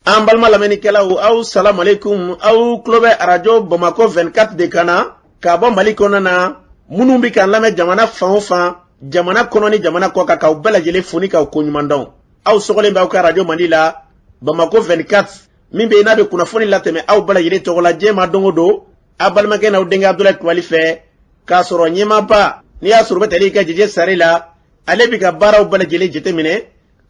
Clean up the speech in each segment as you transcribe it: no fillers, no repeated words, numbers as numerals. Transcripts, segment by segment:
An balima lamɛnnikɛlaw, aw salamu aleykum. Aw tulo bɛ arajo Bamakɔ 24 de kan na ka bɔ Mali kɔnɔna na. Minnu bɛ k'an lamɛn jamana fan o fan, jamana kɔnɔ ni jamana kɔ kan, k'aw bɛɛ lajɛlen fo ni k'aw koɲuman dɔn. Aw sɔgɔlen bɛ aw ka arajo mandi la, Bamakɔ 24, min bɛ yen n'a bɛ kunnafoni latɛmɛ aw bɛɛ lajɛlen tɔgɔ la diɲɛ ma don o don, aw balimakɛ n'aw denkɛ Abudulayi Kulubali fɛ, k'a sɔrɔ ɲɛmaaba n'i y'a sɔrɔ u bɛ tali kɛ Jeje Sare la, ale bɛ ka baaraw bɛɛ lajɛlen jateminɛ,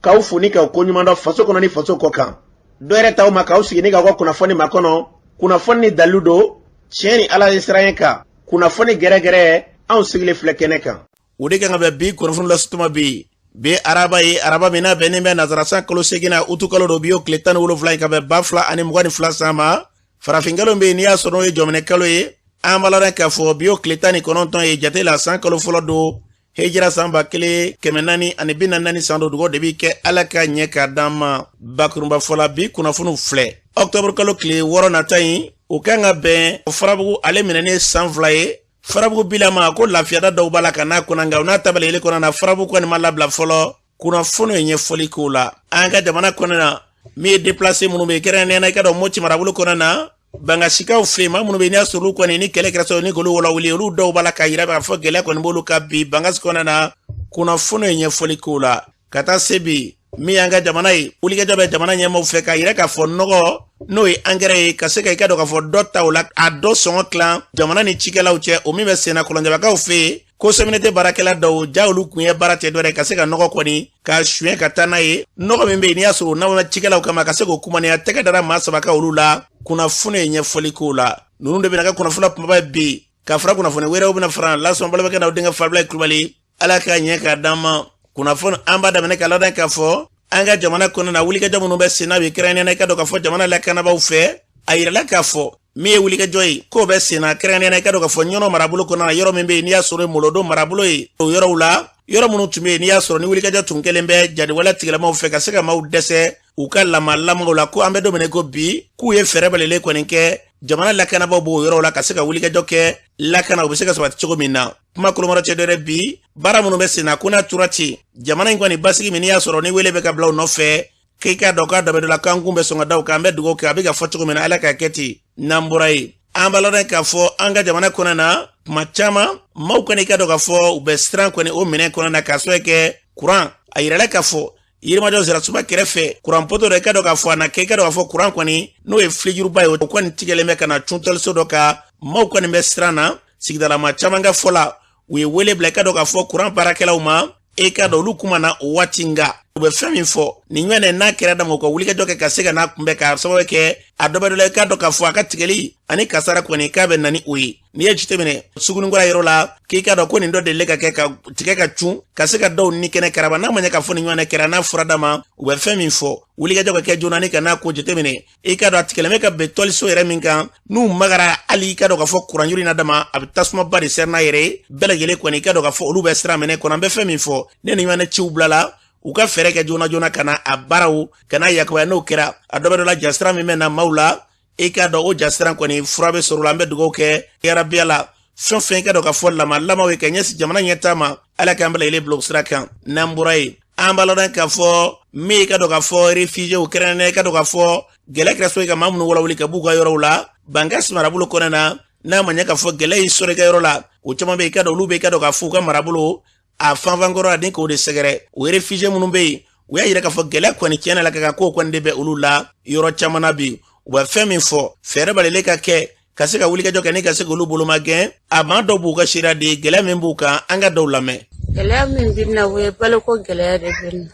k'aw fo ni k'aw koɲuman dɔn faso kɔnɔ ni faso kɔ kan. Dɔ yɛrɛ t'aw ma k'aw sigi ni k'aw ka kunnafoni makɔnɔ, kunnafoni ni dalilu don, tiɲɛ ni Ala ye siran kan, kunnafoni gɛrɛgɛrɛ, anw sigilen filɛ kɛnɛ kan. O de kan ka bɛn bi kunnafoni lasituma bi. Bi araba ye araba min n'a bɛnnen bɛ nazarasan kalo 8 na, utu kalo don, bi y'o tile 17 ye ka bɛn 2022 san ma. Farafinkalo bɛ yen n'i y'a sɔrɔ n'o ye jɔminɛ kalo ye, an b'a ladɔn k'a fɔ bi y'o tile 19 ye jate la, san kalo fɔlɔ don, hijira san 1444 san don. Dugawu de bi kɛ Ala ka ɲɛ k'a d'an ma. Bakurunba fɔla, bi kunnafoniw filɛ. Ɔktɔburu kalo tile 6 nata in, o kan ka bɛn Farabugu ale minɛnen san 2 ye. Farabugu bilama ko lafiyada dɔw b'a la ka n'a kɔnɔ, nka o n'a ta bɛɛ lajɛlen kɔnɔ na, Farabugu kɔni ma labila fɔlɔ. Kunnafoni ye ɲɛfɔli k'o la. An ka jamana kɔnɔ na, min ye déplacé minnu bɛ yen, kɛrɛnkɛrɛnnenya la i ka dɔn Moti marabolo kɔnɔ na, Bangasikaw fɛ yen, maa minnu bɛ yen n'i y'a sɔrɔ olu kɔni ni kɛlɛ kɛra sababu ni k'olu walawuli, olu dɔw b'a la k'a yira k'a fɔ gɛlɛya kɔni b'olu kan bi Bangasi kɔnɔ na. Kunnafoni ye ɲɛfɔli k'o la. Ka taa se bi min y'an ka jamana ye, wulikajɔ bɛ jamana ɲɛmaaw fɛ k'a yira k'a fɔ nɔgɔ n'o ye angɛrɛ ye, ka se ka i ka dɔn k'a fɔ dɔ ta o la, a dɔ sɔngɔ tilan jamana ni cikɛlaw cɛ, o min bɛ senna Kɔlɔnjɛbakaw fɛ yen, ko sɛmɛnɛte baarakɛla dɔw ja olu kun ye baara tɛ dɔwɛrɛ ka se ka nɔgɔ kɔni ka suɲɛ ka taa n'a ye. Nɔgɔ min bɛ yen n'i y'a sɔrɔ n'a cikɛlaw kama, ka se k'o kumaniya, tɛgɛ dara maa 3 kan olu la. Kunnafoni ye ɲɛfɔli k'o la. Ninnu de bɛna kɛ kunnafoni kumaba ye bi, ka fara kunnafoni wɛrɛw bɛna fara lasɔn. Balimakɛ n'aw denkɛ Fabila Kulubali, Ala k'a ɲɛ k'a d'an ma. Kunnafoni an b'a daminɛ ka ladɔn k'a fɔ an ka jamana kɔnɔ na, wulikajɔ minnu bɛ senna bi, kɛrɛnkɛrɛnnenya i ka dɔn k'a fɔ jamana lakanabaaw fɛ, a yirala k'a fɔ min ye wulikajɔ ye k'o bɛ senna, kɛrɛnkɛrɛnnenya i ka dɔn k'a fɔ Ɲɔnɔ marabolo kɔnɔ na, yɔrɔ min bɛ yen n'i y'a sɔrɔ Molodo marabolo ye, o yɔrɔw la, yɔrɔ minnu tun bɛ yen n'i y'a sɔrɔ ni wulikajɔ tun kɛlen bɛ jadiwale tigilamaw fɛ ka se ka maaw dɛsɛ u ka lama lamɔw la, ko an bɛ don min na ko bi, k'u ye fɛɛrɛ balelen kɔni kɛ. Jamana lakanabaaw b'o yɔrɔw la ka se ka wulikajɔ kɛ, lakana u bɛ se ka sabati cogo min na. Kuma kolomɔrɔ cɛ dɔrɛ bi, baara minnu bɛ senna, ko n'a tora ten, jamana in kɔni basigi min n'i y'a sɔrɔ ni wele bɛ ka bila u nɔfɛ, k'i k'a dɔn k'a dɔ bɛ dɔ la, k'an kun bɛ sɔn ka da o kan. An bɛ dugawu kɛ, a bɛ ka fɔ cogo min na, Ala k'a kɛ ten. N'an bɔra yen, an b'a ladɔn k'a fɔ an ka jamana kɔnɔ na, tuma caman maaw kɔni i ka dɔn k'a fɔ u bɛ siran kɔni o minɛn kɔnɔ na, k'a sababu kɛ kuran. A yirala k'a fɔ Yirimajɔ Zirasuba kɛrɛfɛ, kuran poto dɔ, i ka dɔn k'a fɔ a na kɛ i ka dɔn k'a fɔ kuran kɔni n'o ye filijuruba ye, o kɔni tigɛlen bɛ ka na cuntɔliso dɔ kan. Maaw kɔni bɛ siran na. Sigidalama caman ka fɔ la, u ye wele bila i ka dɔn k'a fɔ kuran baarakɛlaw ma, e ka dɔn olu kuma na o waati, nka u bɛ fɛn min fɔ nin ɲɔgɔn n'a kɛra dama, u ka wulikajɔ kɛ ka se ka n'a kunbɛn, k'a sababu kɛ a dɔ bɛ dɔ la, i k'a dɔn k'a fɔ a ka tigɛli ani kasara kɔni k'a bɛ na ni o ye. N'i ye jateminɛ Suguninkura yɔrɔ la, k'i k'a dɔn ko nin dɔ delilen ka kɛ ka tigɛ ka cun ka se ka dɔw ni kɛnɛ karaba, n'a ma ɲɛ k'a fɔ nin ɲɔgɔn kɛra, n'a fura d'a ma, u bɛ fɛn min fɔ, wulikajɔ ka kɛ joona ni ka n'a ko jateminɛ. I k'a dɔn a tigɛlen bɛ ka bɛn tɔliso yɛrɛ min kan, n'u magara hali i ka dɔn k'a fɔ kuranjuru in na dama, a bɛ tasumaba de sɛri n'a yɛrɛ ye. Bɛɛ lajɛlen kɔni i ka dɔn k'a fɔ olu bɛ sira minɛ kɔnɔ. An bɛ fɛn min fɔ, ne ni ɲɔgɔn ciw bilala, u ka fɛɛrɛ kɛ joona joona ka na a baaraw ka n'a yakubaya. N'o kɛra, a dɔ bɛ dɔ la, jasira min bɛ na maaw la, i k'a dɔn o jasiran kɔni fura bɛ sɔrɔ la. An bɛ dugawu kɛ yarabiya la, fɛn fɛn i ka dɔn k'a fɔ lama lamaw ye ka ɲɛsin jamana ɲɛtaa ma, Ala k'an bɛɛ lajɛlen bila o sira kan. N'an bɔra yen, an b'a ladɔn k'a fɔ min i ka dɔn k'a fɔ réfugiéw, kɛrɛnkɛrɛnnenya i ka dɔn k'a fɔ gɛlɛya kɛra sababu ye ka maa minnu walawuli ka b'u ka yɔrɔw la Bankasi marabolo kɔnɔ na, n'a ma ɲɛ k'a fɔ gɛlɛya y'i sɔrɔ i ka yɔrɔ la, o caman bɛ yen, i ka dɔn olu bɛ i ka dɔn k'a fɔ u ka marabolo a fanfankɔrɔ ani k'o de sɛgɛrɛ. O réfugié minnu bɛ yen, u y'a yira k'a fɔ gɛlɛya kɔni tiɲɛ na ka kan k'o kɔni de bɛ olu la yɔrɔ caman na bi. U bɛ fɛn min fɔ, fɛɛrɛ balelen ka kɛ ka se ka wulikajɔ kɛ ni ka se k'olu bolomagɛn. A maa dɔw b'u ka seereya di gɛlɛya min b'u kan, an ka dɔw lamɛn. Gɛlɛya min bɛ na, o ye baloko gɛlɛya de bɛ na.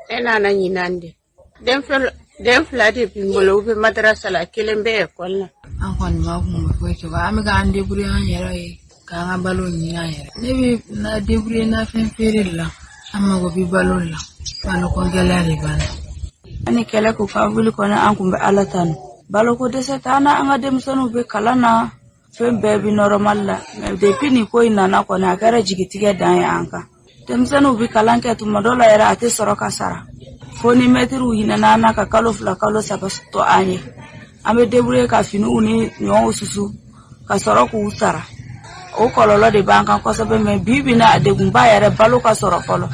E nana ɲinan de, den 2 de bɛ n bolo, u bɛ madarasa la, kelen bɛ ekɔli la. An kɔni ma kun bɛ foyi cogo, an bɛ k'an débrouiller an yɛrɛ ye, k'an ka balo ɲini an yɛrɛ. Ne bɛ na débrouiller nafɛn feere de la, an mago bɛ balo la, baloko gɛlɛya de b'an na. Ani kɛlɛ ko ka wuli kɔni, an kun bɛ Ala tanu. Baloko dɛsɛ t'an na, an ka denmisɛnninw bɛ kalan na, fɛn bɛɛ bɛ normal la, mais depuis nin ko in nana kɔni, a kɛra jigitigɛ dan ye an kan. Denmisɛnninw bɛ kalan kɛ, tuma dɔw la yɛrɛ a tɛ sɔrɔ ka sara, fo ni mɛtiriw hinɛna an na ka kalo 2, kalo 3 to an ye. An bɛ débrouiller ka finiw ni ɲɔw susu ka sɔrɔ k'u sara. O kɔlɔlɔ de b'an kan kosɛbɛ, mais bi bi na, a degunba yɛrɛ, balo ka sɔrɔ fɔlɔ.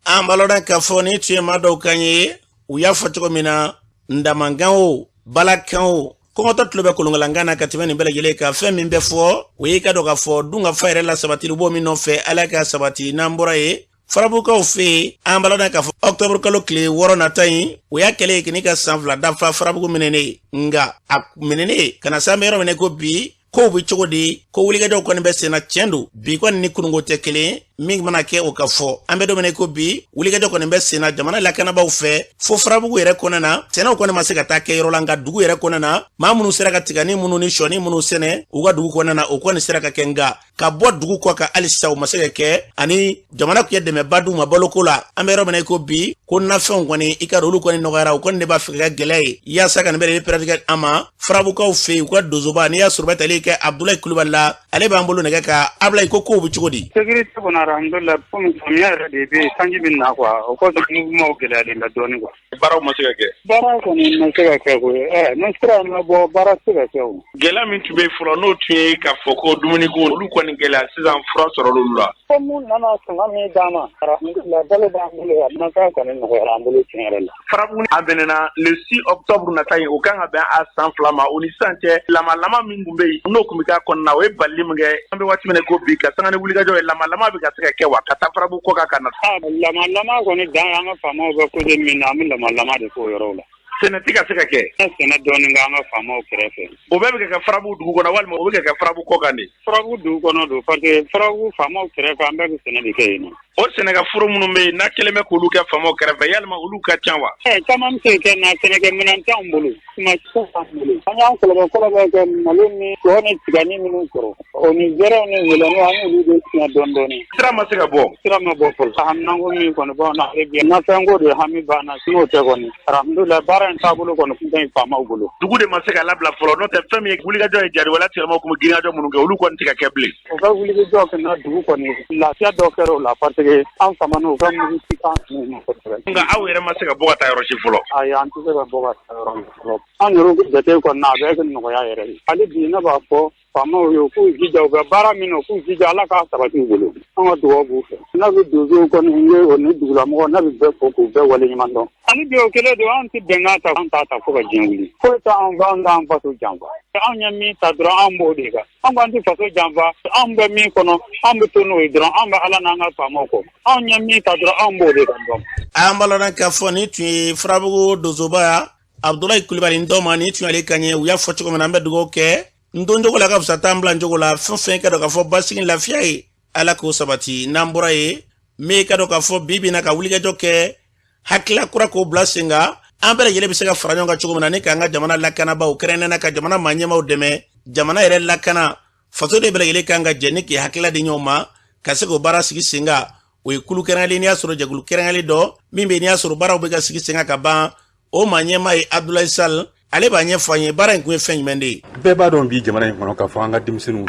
An b'a lɔn k'a fɔ ni tun ye maa dɔw kan ye, u y'a fɔ cogo min na, Ndamankan o, balakan o, kɔngɔtɔ tulo bɛ kolonkalankan na ka tɛmɛ nin bɛɛ lajɛlen kan. Fɛn min bɛ fɔ, o ye ka dɔn k'a fɔ dunkafa yɛrɛ la sabatili b'o min nɔfɛ, Ala ka sabati. N'an bɔra yen, Farabugukaw fɛ yen, an b'a dɔn k'a fɔ ɔkutɔburu kalo tile 6 nata in, o y'a kɛlen ye k'i ka san 2 dafa Farabugu minɛnen. Nka a minɛnen ka na se an bɛ yɔrɔ min ko bi, kow bɛ cogo di? Ko wulikajɔw kɔni bɛ senna, tiɲɛ don, bi kɔni ni kununko tɛ kelen. Min mana kɛ, o ka fɔ. An bɛ don min ko bi, wulikajɔ kɔni bɛ senna jamana lakanabaaw fɛ fo Farabugu yɛrɛ kɔnɔna na. Sɛnɛw kɔni ma se ka taa kɛ yɔrɔ la, nka dugu yɛrɛ kɔnɔna na, maa minnu sera ka tigani minnu ni sɔni minnu sɛnɛ u ka dugu kɔnɔna na, o kɔni sera ka kɛ. Nka ka bɔ dugu kɔ kan halisa, o ma se ka kɛ. Ani jamana tun ye dɛmɛba d'u ma baloko la, an bɛ yɔrɔ min na i ko bi, ko nafɛnw kɔni, i ka olu kɔni nɔgɔyara. O kɔni de b'a fɛ ka gɛlɛya ye yaasa ka nin bɛɛ de pɛrɛtigɛ an ma. Farabukaw fɛ yen, u ka donsoba, n'i y'a sɔrɔ bɛ tali kɛ Abudulayi Kulubali la, ale b'an bolo nɛgɛ kan. Abulayi, ko kow bɛ cogo di? Sécurité kɔni, alhamdulilah, komi samiya yɛrɛ de bɛ yen, sanji bɛ na quoi, o kɔsɔn mouvement gɛlɛyalen bɛ dɔɔnin quoi. Baaraw ma se ka kɛ. Baara kɔni ma se ka kɛ koyi. Ni sira ma bɔ, baara tɛ se ka kɛ o. Gɛlɛya min tun bɛ fɔlɔ, n'o tun ye k'a fɔ ko dumuniko, olu kɔni gɛlɛya, sisan fura sɔrɔ olu la. Ko mun nana sanga min d'an ma, alhamdulilah, balo b'an bolo yan, nafɛn kɔni nɔgɔyara an bolo tiɲɛ yɛrɛ la. Farabugu a bɛnna le 6 octobre nata in, o kan ka bɛn a san 2 ma. O ni sisan cɛ, lamalama min tun bɛ yen, n'o tun bɛ k'a kɔnɔna, o ye balili min kɛ. An bɛ waati min na ko bi, ka sanga ni wulikajɔ ye, lamalama bɛ ka se ka kɛ wa ka taa Farabugu kɔ kan ka na? Lamalama kɔni dan ye, an ka faamaw bɛ côté min na, an bɛ lamalama de k'o yɔrɔw la. Sɛnɛ tɛ ka se ka kɛ. Sɛnɛ dɔɔnin kɛ an ka faamaw kɛrɛfɛ. O bɛɛ bɛ ka kɛ Farabugu dugu kɔnɔ walima o bɛ ka kɛ Farabugu kɔ kan de? Farabugu dugu kɔnɔ don, parce que Farabugu faamaw kɛrɛfɛ, an bɛɛ bɛ sɛnɛ de kɛ yen nɔ. O sɛnɛkɛ foro minnu bɛ yen n'a kɛlen bɛ k'olu kɛ faamaw kɛrɛfɛ, yalima olu ka ca wa? Caman bɛ se kɛ na, sɛnɛkɛminɛn t'anw bolo, tuma t'anw bolo. An y'an kɔlɔbɛ kɔlɔbɛ kɛ malo ni sɔ ni tigani minnu sɔrɔ, o ni zɛrɛw ni wɛlɛninw, an y'olu de tiɲɛ dɔɔnin dɔɔnin. Sira ma se ka bɔ. Sira ma bɔ fɔlɔ. Haminanko min kɔni b'anw na hali bi, nafɛnko de hami b'an na, n'o tɛ kɔni, alhamdulilah, baara in taabolo kɔni tun ka ɲi faamaw bolo. Dugu de ma se ka labila fɔlɔ, n'o tɛ fɛn min ye wulikajɔ ye, jariwala tigɛlamaw tun bɛ girinkajɔ minnu kɛ, olu kɔni tɛ ka kɛ bilen. U ka wulikajɔ kɛ na dugu kɔni, lafiya dɔ kɛra o la, parce que an famana u ka mugu ci kan ninnu ma kosɛbɛ. Nka aw yɛrɛ ma se ka bɔ ka taa yɔrɔ si fɔlɔ. Ayi, an tɛ se ka bɔ ka taa yɔrɔ la fɔlɔ. An yɛrɛ jate kɔni na, a bɛ kɛ nɔgɔya yɛrɛ ye. Hali bi ne b'a fɔ faamaw ye, u k'u jija u bɛ baara min na, u k'u jija, Ala k'a sabati u bolo. An ka dugawu b'u fɛ. Ne bɛ donsow kɔni ye, o ni dugulamɔgɔw, ne bɛ bɛɛ fo k'u bɛɛ waleɲuman dɔn. Hali bi o kelen don, an tɛ bɛnkan ta, an t'a ta fo ka diɲɛ wuli. Foyi tɛ anw fɛ, an t'an faso janfa. Anw ye min ta dɔrɔn, an b'o de kan. An k'an tɛ faso janfa, anw bɛ min kɔnɔ, an bɛ to n'o ye dɔrɔn, an bɛ Ala n'an ka faamaw kɔ. Anw ye min ta dɔrɔn, anw b'o de kan dɔrɔn. An b'a lɔn k'a fɔ nin tun ye Farabugu donsoba Abudulayi Kulibali n tɔgɔma, nin tun y'ale kan ye. U y'a fɔ cogo min na, an bɛ dugawu kɛ n don cogo la ka fisa taa n bila cogo la. Fɛn fɛn ka dɔn k'a fɔ basigi lafiya ye, Ala k'o sabati. N'an bɔra yen, min ka dɔn k'a fɔ bi bi na ka wulikajɔ kɛ, hakilila kura k'o bila sen kan, an bɛɛ lajɛlen bɛ se ka fara ɲɔgɔn kan cogo min na ni k'an ka jamana lakanabaaw, kɛrɛnkɛrɛnnenya ka jamana maa ɲɛmaaw dɛmɛ, jamana yɛrɛ lakana. Faso de bɛɛ lajɛlen kan ka jɛ ni k'i hakilila di ɲɔgɔn ma ka se k'o baara sigi sen kan. O ye kulu kɛrɛnkɛrɛnlen, n'i y'a sɔrɔ jɛkulu kɛrɛnkɛrɛnlen dɔ min bɛ yen, n'i y'a sɔrɔ baaraw bɛ ka sigi sen kan ka ban, o maa ɲɛmaa ye Abudulayi Sall, ale b'a ɲɛfɔ an ye baara in kun ye fɛn jumɛn de ye. Bɛɛ b'a dɔn bi jamana in kɔnɔ k'a fɔ an ka denmisɛnninw,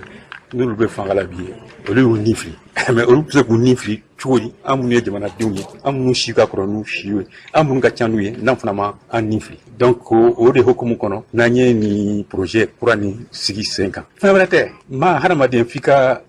n'olu bɛ fanga la bi, olu y'u ni fili. Mais olu bɛ se k'u ni fili cogo di? An minnu ye jamanadenw ye, an minnu si ka kɔrɔ n'u si ye, an minnu ka ca n'u ye, n'an fana ma an ni fili. Donc o de hukumu kɔnɔ, n'an ye nin projet kura nin sigi sen kan, fɛn wɛrɛ tɛ, ma hadamaden f'i ka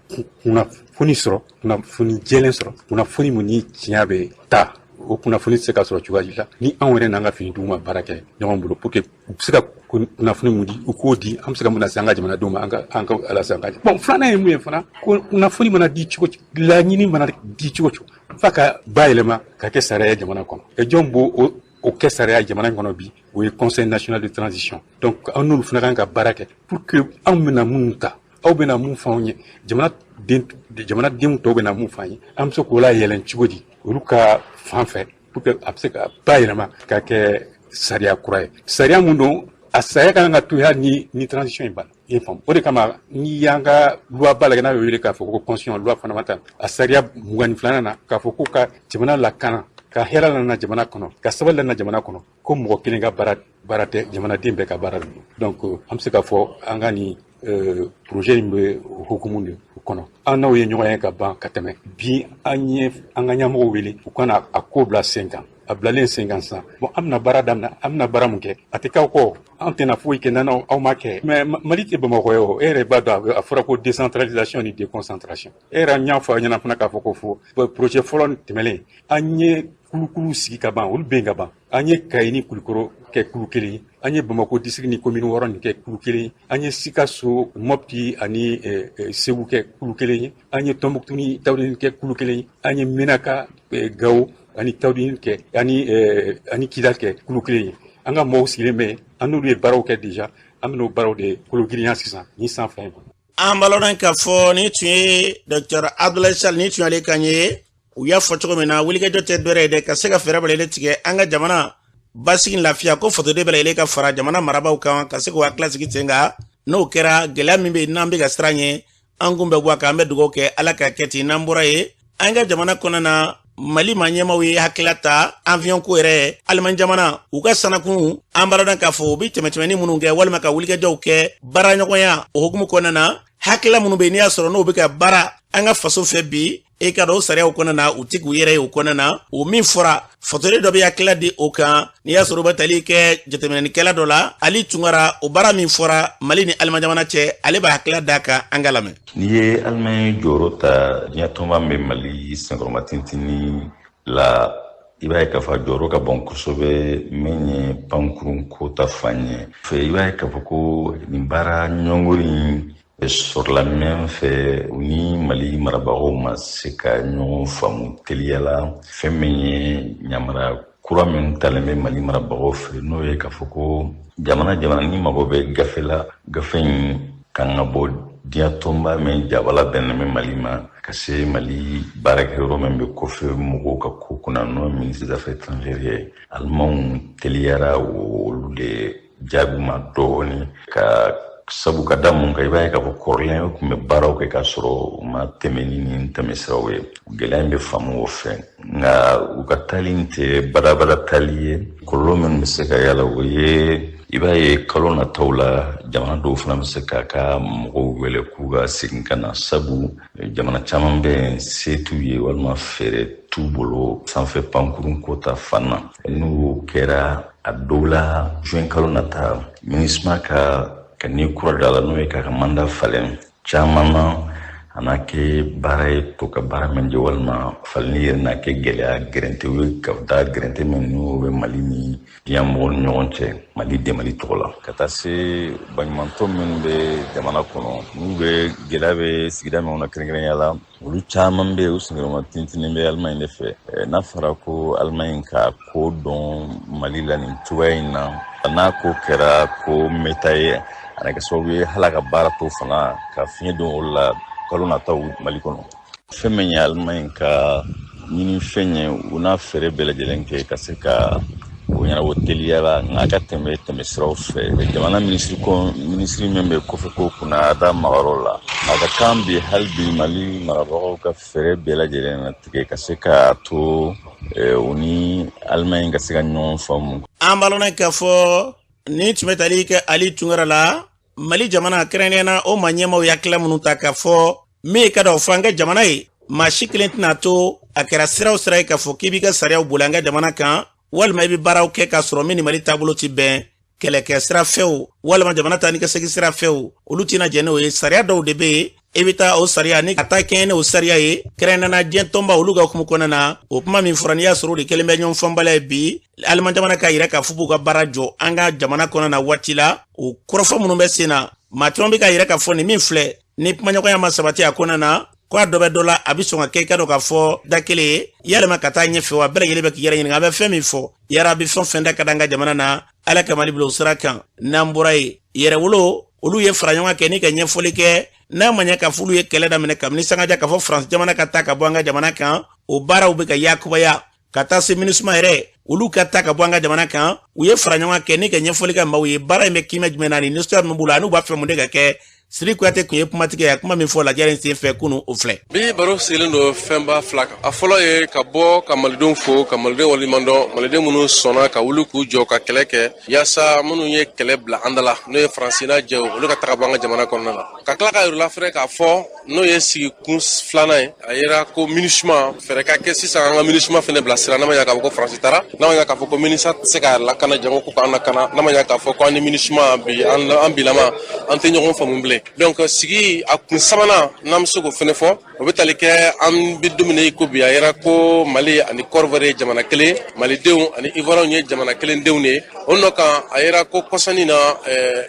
kunnafoni sɔrɔ, kunnafoni jɛlen sɔrɔ, kunnafoni mun ni tiɲɛ bɛ taa. O kunnafoni tɛ se ka sɔrɔ cogoya si la ni anw yɛrɛ n'an ka finitigiw ma baara kɛ ɲɔgɔn bolo, pour que u bɛ se ka kunnafoni mun di, u k'o di, an bɛ se ka mun lase an ka jamanadenw ma, an ka lase an ka. Bon, filanan ye mun ye fana? Ko kunnafoni mana di cogo, laɲini mana di cogo cogo, f'a ka bayɛlɛma ka kɛ sariya ye jamana kɔnɔ. E jɔn b'o o kɛ sariya jamana in kɔnɔ bi? O ye Conseil national de transition. Donc an n'olu fana kan ka baara kɛ pour que anw bɛna minnu ta, aw bɛna mun fɔ anw ye, jamanadenw tɔw bɛna mun fɔ an ye, an bɛ se k'o layɛlɛn cogo di olu ka fan fɛ, pour que a bɛ se ka bayɛlɛma ka kɛ sariya kura ye. Sariya mun don, a sariya kan ka to hali ni transition in banna. I ye faamu? O de kama, n'i y'an ka loi ba lajɛ, n'a y'o wele k'a fɔ ko constitution, loi fondamentale, a sariya 22nan na, k'a fɔ ko ka jamana lakana, ka hɛrɛ lana jamana kɔnɔ, ka sabali lana jamana kɔnɔ, ko mɔgɔ kelen ka baara tɛ, jamanaden bɛɛ ka baara de don. Donc an bɛ se k'a fɔ an ka nin projet in bɛ hukumu de kɔnɔ. An n'aw ye ɲɔgɔn ye ka ban ka tɛmɛ. Bi an ye an ka ɲɛmɔgɔw wele u ka na a ko bila sen kan. A bilalen sen kan sisan, bon, an bɛna baara daminɛ. An bɛna baara mun kɛ? A tɛ k'aw kɔ, an tɛna foyi kɛ n'an aw ma kɛ. Mais Mali tɛ Bamakɔ ye o. E yɛrɛ b'a dɔn, a fɔra ko décentralisation ni déconcentration. E yɛrɛ y'a fɔ a ɲɛna fana k'a fɔ ko fo projet fɔlɔ tɛmɛlen, an ye kulukulu sigi ka ban, olu bɛ yen ka ban. An ye Kayi ni Kulukoro kɛ kulu kelen ye. An ye Bamako district ni commune 6 nin kɛ kulu kelen ye. An ye Sikaso, Mopti ani Segu kɛ kulu kelen ye. An ye Tɔnbuktu ni Tawudeni kɛ kulu kelen ye. An ye Menaka, Gawo ani Tawudeni kɛ ani Kidal kɛ kulu kelen ye. An ka mɔgɔw sigilen bɛ, an n'olu ye baaraw kɛ déjà. An bɛn'o baaraw de kologirinya sisan ni san 2 in kɔnɔ. An b'a lɔn k'a fɔ ni tun ye Dr Abdoulaye Sall, ni tun y'ale kan ye. U y'a fɔ cogo min na, wulikajɔ tɛ dɔwɛrɛ ye dɛ, ka se ka fɛɛrɛ bɛɛ lajɛlen tigɛ an ka jamana basigi, lafiya ko fasoden bɛɛ lajɛlen ka fara jamana marabaaw kan ka se k'u hakili sigi sen kan. N'o kɛra, gɛlɛya min bɛ yen n'an bɛ ka siran ɲɛ, an kun bɛ bɔ a kan. An bɛ dugawu kɛ, Ala ka kɛ ten. N'an bɔra yen, an ka jamana kɔnɔna na, Mali ma ɲɛmaw ye hakilila ta avion ko yɛrɛ. Aliman jamana u ka sanakun, an b'a dɔn k'a fɔ u bɛ tɛmɛtɛmɛni minnu kɛ walima ka wulikajɔw kɛ baaraɲɔgɔnya o hukumu kɔnɔna na, hakilila minnu bɛ yen n'i y'a sɔrɔ n'o bɛ ka baara an ka faso fɛ bi, e ka dɔn o sariyaw kɔnɔna na, u ti k'u yɛrɛ ye o kɔnɔna na. O min fɔra, fasoden dɔ bɛ hakilila di o kan, n'i y'a sɔrɔ u bɛ tali kɛ jateminɛnikɛla dɔ la, Ali Tunkara. O baara min fɔra Mali ni Aliman jamana cɛ, ale b'a hakilila d'a kan, an ka lamɛn. N'i ye Alimaɲi jɔyɔrɔ ta diɲɛ tɔnba min bɛ Mali senkɔrɔmatintinni la, i b'a ye k'a fɔ a jɔyɔrɔ ka bon kosɛbɛ min ye pankurun ko ta fan ye fɛ. I b'a ye k'a fɔ ko nin baara ɲɔngiri in sɔrɔla min fɛ, u ni Mali marabagaw ma se ka ɲɔgɔn faamu teliya la. Fɛn min ye yamaruya kura min talen bɛ Mali marabagaw fɛ, n'o ye k'a fɔ ko jamana jamana ni mago bɛ gafe la, gafe in kan ka bɔ diɲɛ tɔnba min jabala bɛnnen bɛ Mali ma, ka se Mali baarakɛyɔrɔ min bɛ kɔfɛ mɔgɔw ka ko kunna, n'o ye ministre des Affaires étrangères ye. Alimanw teliyara olu de jaabi ma dɔɔni, ka sabu ka da mun kan, i b'a ye k'a fɔ kɔrɔlen u tun bɛ baaraw kɛ k'a sɔrɔ u ma tɛmɛ ni nin tɛmɛsiraw ye. Gɛlɛya in bɛ faamu o fɛ, nka u ka taali in tɛ badabada taali ye. Kɔlɔlɔ minnu bɛ se ka yala, o ye i b'a ye kalo nataw la, jamana dɔw fana bɛ se k'a ka mɔgɔw wele k'u ka segin ka na, sabu jamana caman bɛ yen, se t'u ye walima fɛɛrɛ t'u bolo sanfɛ pankurun ko ta fan na. N'o kɛra, a dɔw la, juin kalo nata, MINUSMA ka ni kura da la, n'o ye k'a ka mandat falen caman na, a n'a kɛ baara ye to ka baara min jɛ, walima falenni yɛrɛ n'a kɛ gɛlɛya gɛrɛntew ye, ka da gɛrɛnte min n'o bɛ Mali ni diɲɛ mɔgɔw ni ɲɔgɔn cɛ, Mali dɛmɛli tɔgɔ la. Ka taa se baɲumantɔ minnu bɛ jamana kɔnɔ, n'u bɛ gɛlɛya bɛ sigida min kɔnɔ, kɛrɛnkɛrɛnnenya la, olu caman bɛ yen, u senkɔrɔma tintinin bɛ Alimaɲi de fɛ. N'a fɔra ko Alimaɲi ka ko dɔn Mali la nin cogoya in na, n'a ko kɛra ko meta ye, a na kɛ sababu ye hali a ka baara to fana ka fiɲɛ don olu la kalo nataw Mali kɔnɔ. Fɛn min ye Alimaɲi ka ɲini fɛn ye, u n'a fɛɛrɛ bɛɛ lajɛlen kɛ ka se ka o ɲɛnabɔ teliya la, nka a ka tɛmɛ tɛmɛsiraw fɛ. Jamana minisiri ko minisiri min bɛ kɔfɛ ko kunna, a da magayɔrɔ la, a ka kan bi hali bi Mali marabagaw ka fɛɛrɛ bɛɛ lajɛlen na tigɛ ka se k'a to u ni Alimaɲi ka se ka ɲɔgɔn faamu. An b'a lɔn k'a fɔ ni tun bɛ tali kɛ Ali Tunkara la, Mali jamana kɛrɛnkɛrɛnnenya na, o ma ɲɛmaw ya hakilila minnu ta k'a fɔ min ye ka dɔn fɔ an ka jamana ye, maa si kelen tɛna to a kɛra sira o sira ye k'a fɔ k'i b'i ka sariyaw boli an ka jamana kan, walima i bɛ baaraw kɛ k'a sɔrɔ min ni Mali taabolo ti bɛn, kɛlɛkɛ sira fɛw walima jamana ta ni ka segin sira fɛw, olu tɛna jɛn n'o ye. Sariya dɔw de bɛ yen, i bɛ taa o sariya ni ka taa kɛɲɛ n'o sariya ye, kɛrɛnkɛrɛnnenya diɲɛ tɔnba olu ka hukumu kɔnɔna na. O kuma min fɔra, n'i y'a sɔrɔ o de kɛlen bɛ ɲɔgɔn fɔnbaliya ye bi, Aliman jamana k'a yira k'a fɔ b'u ka baara jɔ an ka jamana kɔnɔna na waati la, o kɔrɔfɔ minnu bɛ sen na, maa caman bɛ k'a yira k'a fɔ nin min filɛ ni kumaɲɔgɔnya ma sabati a kɔnɔna na, ko a dɔ bɛ dɔ la, a bɛ sɔn ka kɛ i ka dɔn k'a fɔ da kelen ye yalima ka taa ɲɛfɛ wa. Bɛɛ lajɛlen bɛ k'i yɛrɛ ɲininka, an bɛ fɛn min fɔ, yara bɛ fɛn fɛn da ka da an ka jamana na. Ala ka Mali bila o sira kan. N'an bɔra yen, Yɛrɛwolo olu ye fara ɲɔgɔn kɛ ni ka ɲɛfɔli kɛ, n'a ma ɲɛ ka fɔ olu ye kɛlɛ daminɛ kabini sangaja k'a fɔ Faransi jamana ka taa ka bɔ an ka jamana kan, o baaraw bɛ ka yakubaya ka taa se MINUSMA yɛrɛ olu ka taa ka bɔ an ka jamana kan. U ye fara ɲɔgɔn kɛ ni ka ɲɛfɔli kɛ maaw ye, baara in bɛ kiimɛ jumɛn na ni nisɔndiya min b'u la, n'u b'a fɛ mun de ka kɛ. Siri Kuyate tun ye kumatigɛ ye, kuma min fɔ lajɛ in sen fɛ kunun, o filɛ. Bi baro sigilen don fɛnba fila kan. A fɔlɔ ye ka bɔ ka Malidenw fo, ka Malidenw waleɲuman dɔn, Maliden minnu sɔnna ka wuli k'u jɔ ka kɛlɛ kɛ yaasa minnu ye kɛlɛ bila an da la, n'o ye Faransi n'a jɛw, olu ka taga bɔ an ka jamana kɔnɔna la. Ka tila ka yir'u fɛnɛ k'a fɔ, n'o ye sigikun filanan ye, a yera ko MINUSMA fɛɛrɛ ka kɛ sisan, an ka MINUSMA fɛnɛ bilasira. N'a ma ɲa k'a fɔ ko Faransi taara, n'a ma ɲa k'a fɔ ko MINUSMA tɛ se k'a lakana, jango ko k'an lakana, n'a ma ɲa k'a fɔ ko an ni MINUSMA bi an bilama an tɛ ɲɔgɔn faamu bilen. Donc sigi a kun sabanan, n'an bɛ se k'o fɛnɛ fɔ, o bɛ tali kɛ an bɛ don min na i ko bi, a yera ko Mali ani Côte ye jamana kelen, Malidenw ani Ivoiriyɛnw ye jamana kelen denw de ye. O nɔ kan, a yera ko kɔsani na,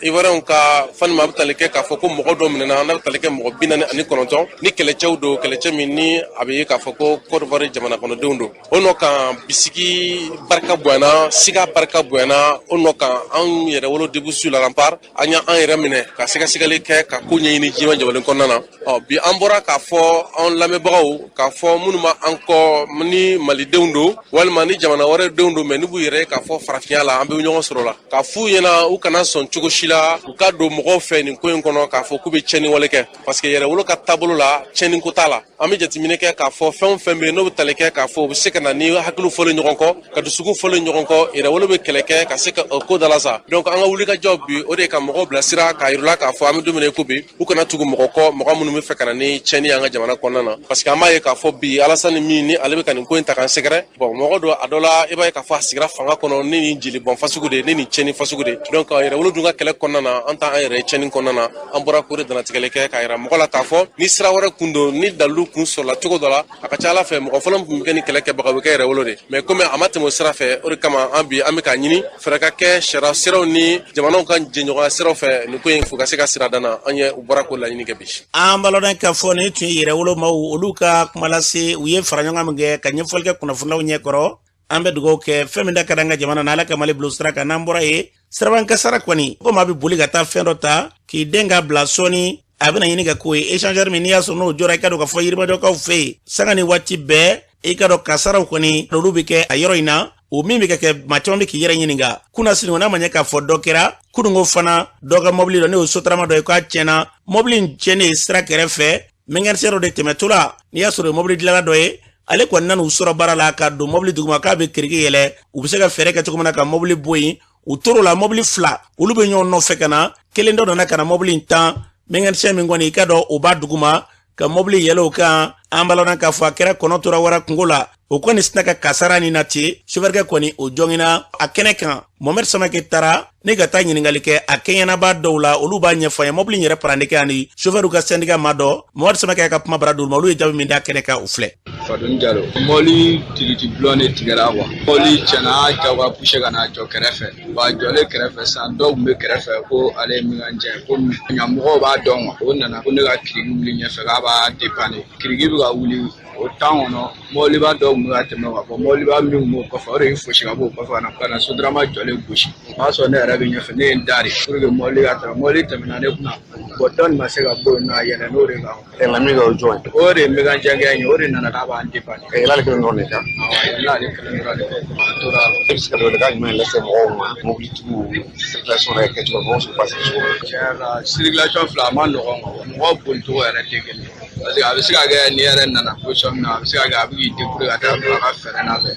Ivoiriyɛnw ka fanima, a bɛ tali kɛ k'a fɔ ko mɔgɔ dɔ minɛna, n'a bɛ tali kɛ mɔgɔ 49 ni kɛlɛcɛw don, kɛlɛcɛ min ni a bɛ ye k'a fɔ ko Côte d'Ivoire jamana kɔnɔdenw don. O nɔ kan, bisigi barika bonyana, siga barika bonyana. O nɔ kan, anw Yɛrɛwolo Debout sur les Remparts, an y'an yɛrɛ minɛ ka sɛgɛsɛgɛli kɛ, ka ko ɲɛɲini diɲɛ jabalen kɔnɔna na. Ɔ bi, an bɔra k'a fɔ an lamɛnbagaw, k'a fɔ minnu ma an kɔ, ni malidenw don walima ni jamana wɛrɛ denw don, mɛ n'u b'u yɛrɛ k'a fɔ farafinya la, an bɛ ɲɔgɔn sɔrɔ la, k'a f'u ɲɛna u kana sɔn cogo si la u ka don mɔgɔw fɛ nin ko in kɔnɔ, k'a fɔ k'u bɛ tiɲɛni wale kɛ, parce que Yɛrɛwolo ka taabolo la, tiɲɛni ko t'a la. An bɛ jateminɛ kɛ k'a fɔ fɛn o fɛn bɛ yen n'o bɛ tali kɛ k'a fɔ u bɛ se ka na ni hakiliw fɔlen ɲɔgɔn kɔ, ka dusukun fɔlen ɲɔgɔn kɔ, Yɛrɛwolo bɛ kɛlɛ kɛ ka se ka o ko dalasa. Donc an ka wulikajɔ bi, o de ye ka mɔgɔw bilasira, k'a yir'u la k'a fɔ an bɛ don min na i ko bi, u kana tugu mɔgɔ kɔ, mɔgɔ minnu bɛ fɛ ka na ni tiɲɛni ye an ka jamana kɔnɔna na, parce que an b'a ye k'a fɔ bi, Alasani min ni ale bɛ ka nin ko in ta k'an sɛgɛrɛ, bon, mɔgɔ don a dɔ la, i b'a ye k'a fɔ a sigira fanga kɔnɔ ni nin jeli bɔn fasugu de ye, ni nin tiɲɛni fasugu de ye. Donc Yɛrɛwolo dun ka kɛlɛ kɔnɔna na, an t'an yɛrɛ ye tiɲɛni kɔnɔna na. An bɔra k'o de dannatigɛli kɛ, k'a yira mɔgɔ la k'a fɔ ni sira wɛrɛ kun don, ni dalilu kun sɔrɔla cogo dɔ la, a ka ca ala fɛ, mɔgɔ fɔlɔ min tun bɛ kɛ ni kɛlɛ kɛbaga, o bɛ kɛ Yɛrɛwolo de. Mais komi a ma tɛmɛ o sira fɛ, o de kama an bi an bɛ k'a ɲini fɛɛrɛ ka kɛ sariya siraw ni jamanaw ka jɛɲɔgɔnya siraw fɛ, nin ko in fo ka se ka sira danna an ye. U bɔra k'o laɲini kɛ bi. An balɔdɔn k'a fɔ nin tun ye Yɛrɛwolo maaw, olu ka kuma lase. U ye fara ɲɔgɔn min kɛ ka ɲɛfɔli kɛ kunnafonilaw ɲɛkɔrɔ. An bɛ dugawu kɛ, fɛn min da ka di an ka jamana na, Ala ka Mali bilo sira kan. N'an bɔra yen, siraban kasara kɔni, ko maa bɛ boli ka taa fɛn dɔ ta k'i den ka bila, sɔɔni a bɛna ɲini ka k'o ye. Échangeur min n'i y'a sɔrɔ n'o jɔra, i ka dɔn k'a fɔ Yirimajɔkaw fɛ yen, sanga ni waati bɛɛ, i ka dɔn kasaraw kɔni olu bɛ kɛ a yɔrɔ in na. O min bɛ ka kɛ, maa caman bɛ k'i yɛrɛ ɲininka kunasini, n'a ma ɲɛ k'a fɔ dɔ kɛra kununko fana, dɔ ka mɔbili dɔ, n'o ye sotarama dɔ ye, k'a tiɲɛna. Mɔbili in tiɲɛnen sira kɛrɛfɛ, mécanicien dɔ de tɛmɛtɔla, n'i y'a sɔrɔ o ye mɔbili dilanna dɔ ye, ale kɔni nan'u sɔrɔ baara la ka don mɔbili duguma k'a bɛ kiriki yɛlɛ, u bɛ se ka fɛɛrɛ kɛ cogo min na ka mɔbili bɔ yen. U tor'o la, mɔbili fila olu bɛ ɲɔgɔn nɔfɛ ka na, kelen dɔ nana ka na mɔbili in tan, mécanicien min kɔni i ka dɔn o b'a duguma ka mɔbili yɛlɛ o kan. An balana k'a fɔ a kɛra kɔnɔ tora wara kungo la, o kɔni sina ka kasara nin na ten. Sofɛrikɛ kɔni o jɔngina a kɛnɛ kan. Mohamɛd Samake taara ne ka taa ɲininkali kɛ a kɛɲɛnaba dɔw la, olu b'a ɲɛfɔ an ye. Mɔbili in yɛrɛ parandikɛ ani sofɛriw ka sɛndika maa dɔ, Mohamɛd Samake y'a ka kuma bara d'olu ma, olu ye jaabi min d'a kɛnɛ kan, o filɛ. Fadoni Jalo, mɔbili kiriki bulon de tigɛra quoi. Mɔbili tiɲɛna, a jagoya poussé ka n'a jɔ kɛrɛfɛ. Wa a jɔlen kɛrɛfɛ sisan, dɔw tun bɛ kɛrɛfɛ ko ale ye mécanicien, ko ɲamɔgɔw b'a dɔn quoi. O nana ko ne ka kiriki wuli ɲɛfɛ k'a b'a dépanner. Kiriki bɛ ka wuli o temps kɔnɔ, mɔbiliba dɔw tun bɛ ka tɛmɛ ka bɔ, mɔbiliba min tun b'o kɔfɛ, o de ye fosi ka bɔ o kɔfɛ ka na sotarama jɔlen gosi. O y'a sɔrɔ ne yɛrɛ bɛ ɲɛfɛ, ne ye n da de pour que mɔbili ka tɛmɛ. Mɔbili tɛmɛna ne kunna, bon, dɔ nin ma se ka bɔ yen nɔ, a yɛlɛn n'o de kan. Yɛlɛnna min kɛ, o jɔn ye? O de ye mécanicien kɛ ye, o de nana k'a b'an dépanner. A yɛlɛla ale kelen dɔrɔn de kan? Awɔ, a yɛlɛnna ale kelen dɔrɔn de kan, a tora a la. E bɛ se ka welewelekan jumɛn lase mɔgɔw ma, mobilitigiw, circulation yɛrɛ kɛcogo, mɔgɔw bɛ se k'u basigi cogo min? Tiɲɛ yɛrɛ la, circulation filɛ, a ma nɔgɔn quoi. Mɔgɔw bolicogo yɛrɛ tɛ kelen ye. Parce que a bɛ se ka kɛ ni yɛrɛ nana position min na, a bɛ se ka kɛ a bɛ k'i débrouiller ka taa a ka frein nɔfɛ.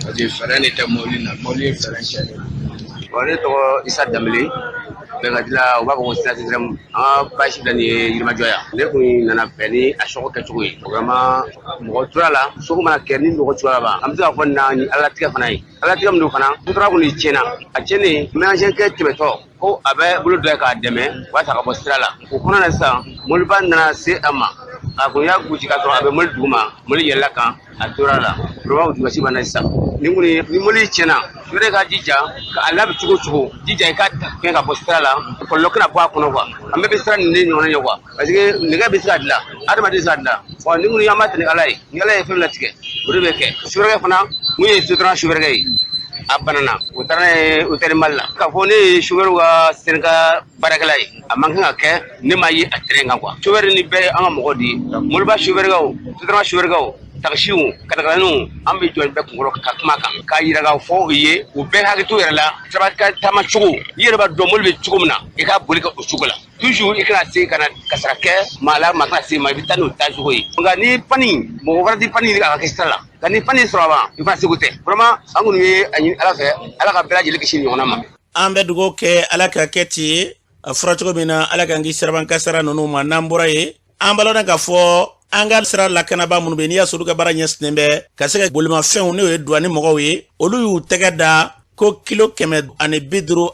Parce que frein de tɛ mobili la, mobili ye frein tiɲɛnen. Bon, ne tɔgɔ Isa Danbele, bɛnkadila, u b'a fɔ ko sira an ka basi filɛ nin ye Yirimajɔ yan. Ne kun nana bɛn ni a sɔgɔ kɛcogo ye, vraiment mɔgɔ tora la, soko mana kɛ ni mɔgɔ cogoya ban, an bɛ se k'a fɔ na ni alatigɛ fana ye, alatigɛ min don fana, sotarama kɔni tiɲɛna, a tiɲɛnen, mécanicien kɛ tɛmɛtɔ ko a bɛ bolo dɔ ye k'a dɛmɛ walasa ka bɔ sira la. O kɔnɔna na sisan, mɔbiliba nana se a ma, a kun y'a gosi k'a sɔrɔ a bɛ mɔbili duguma, mɔbili yɛlɛla kan, a tora la. Vraiment, o dugasi banna sisan. Ni kɔni ni mɔbili tiɲɛna, yɔrɔ ka jija ka a labɛn cogo o cogo, jija i ka fɛn ka bɔ sira la, kɔlɔlɔ kana bɔ a kɔnɔ quoi. An bɛɛ bɛ sira nin de ɲɔgɔnna ɲɛ quoi, parce que nɛgɛ bɛ se ka dilan, adamaden bɛ se ka dilan. Wa ni kɔni an b'a ta ni Ala ye, ni Ala ye fɛn min latigɛ, o de bɛ kɛ. Sofɛrikɛ fana mun ye sotarama sofɛrikɛ ye, a banana, o taara n'a ye hôpital Mali la. K'a fɔ ne ye sofɛriw ka syndicat baarakɛla ye, a man kan ka kɛ ne ma ye a terrain kan quoi. Sofɛri ni bɛɛ ye an ka mɔgɔ de ye, mɔbiliba sofɛrikɛw, sotarama sofɛrikɛw, takisiw, katakataninw, an bɛ jɔ bɛɛ kunkɔrɔ ka kuma kan, k'a yira k'a fɔ u ye, u bɛɛ hakili t'u yɛrɛ la. Siraba taama cogo, i yɛrɛ b'a dɔn mobili bɛ cogo min na, i k'a boli ka o cogo la. Toujours i kana se ka na kasara kɛ maa la, maa kana se ma, i bɛ taa n'o taacogo ye. Nka ni panne, mɔgɔ wɛrɛ tɛ panne ɲini k'a kɛ sira la, nka ni panne sɔrɔ ban, i fana seko tɛ. Vraiment, an kɔni ye a ɲini Ala fɛ, Ala ka bɛɛ lajɛlen kisi nin ɲɔgɔnna ma. An bɛ dugawu kɛ, Ala ka kɛ ten ye. A fɔra cogo min na, Ala k'an kisi siraban kasara ninnu ma. N'an bɔra yen, an b'a lɔn k'a fɔ an ka sira lakanaba minnu bɛ, n'i y'a sɔrɔ olu ka baara ɲɛsinnen bɛ ka se ka bolimafɛnw, n'o ye duwani mɔgɔw ye, olu y'u tɛgɛ da Ko kilo 159,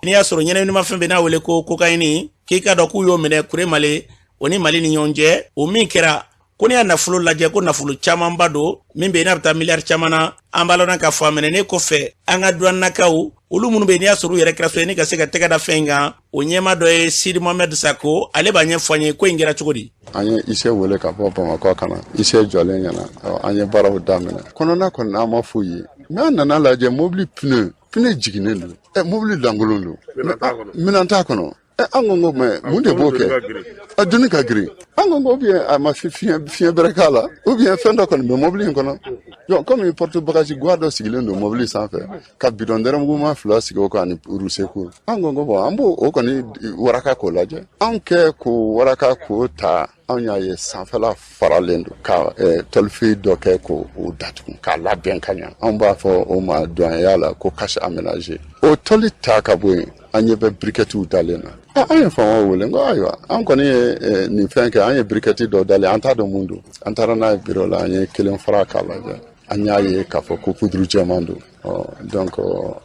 n'i y'a sɔrɔ ɲɛnaminimafɛn bɛ n'a wele ko kokayini, k'i ka dɔn k'u y'o minɛ Kuremale o ni Mali ni ɲɔgɔn cɛ. O min kɛra ko n'i y'a nafolo lajɛ, ko nafolo camanba don min bɛ yen n'a bɛ taa miliyari caman na. An b'a lɔn k'a fɔ a minɛnen kɔfɛ, an ka duwanakaw, olu minnu bɛ yen n'i y'a sɔrɔ u yɛrɛ kɛra so ye ni ka se ka tɛgɛ da fɛn in kan, o ɲɛmaa dɔ ye Sidi Mohamɛd Sako, ale b'a ɲɛfɔ an ye ko in kɛra cogo di. An ye huissier wele ka bɔ Bamakɔ ka na. Huissier jɔlen ɲɛna, an ye baaraw daminɛ. Kɔnɔna kɔni an ma foyi ye, mais an nana lajɛ, mobili pneu jiginnen don, ɛ mobili lankolon don, minɛn t'a kɔnɔ. An ko mais mun de b'o kɛ? A donni ka girin. An ko bien a ma fiɲɛ bɛrɛ k'a la, ou bien fɛn dɔ kɔni bɛ mobili in kɔnɔ. Donc komi porte bagage guwa dɔ sigilen don mobili sanfɛ, ka bidon dɛrɛmuguma 2 sigi o kan ani roue secours, an ko bon, an b'o o kɔni waraka k'o lajɛ. An kɛ k'o waraka k'o ta, anw y'a ye sanfɛla faralen don ka tôle dɔ kɛ k'o datugu k'a labɛn ka ɲa. Anw b'a fɔ o ma douanier la ko cache aménagé. O tôle ta ka bɔ yen, an ɲɛ bɛ briquettiw dalen na. An ye faamaw wele n ko ayiwa, an kɔni ye nin fɛn kɛ, an ye briquette dɔ dalen, an t'a dɔn mun don. An taara n'a ye bureau la, an ye kelen fara k'a lajɛ, an y'a ye k'a fɔ ko poudre jɛman don. Donc o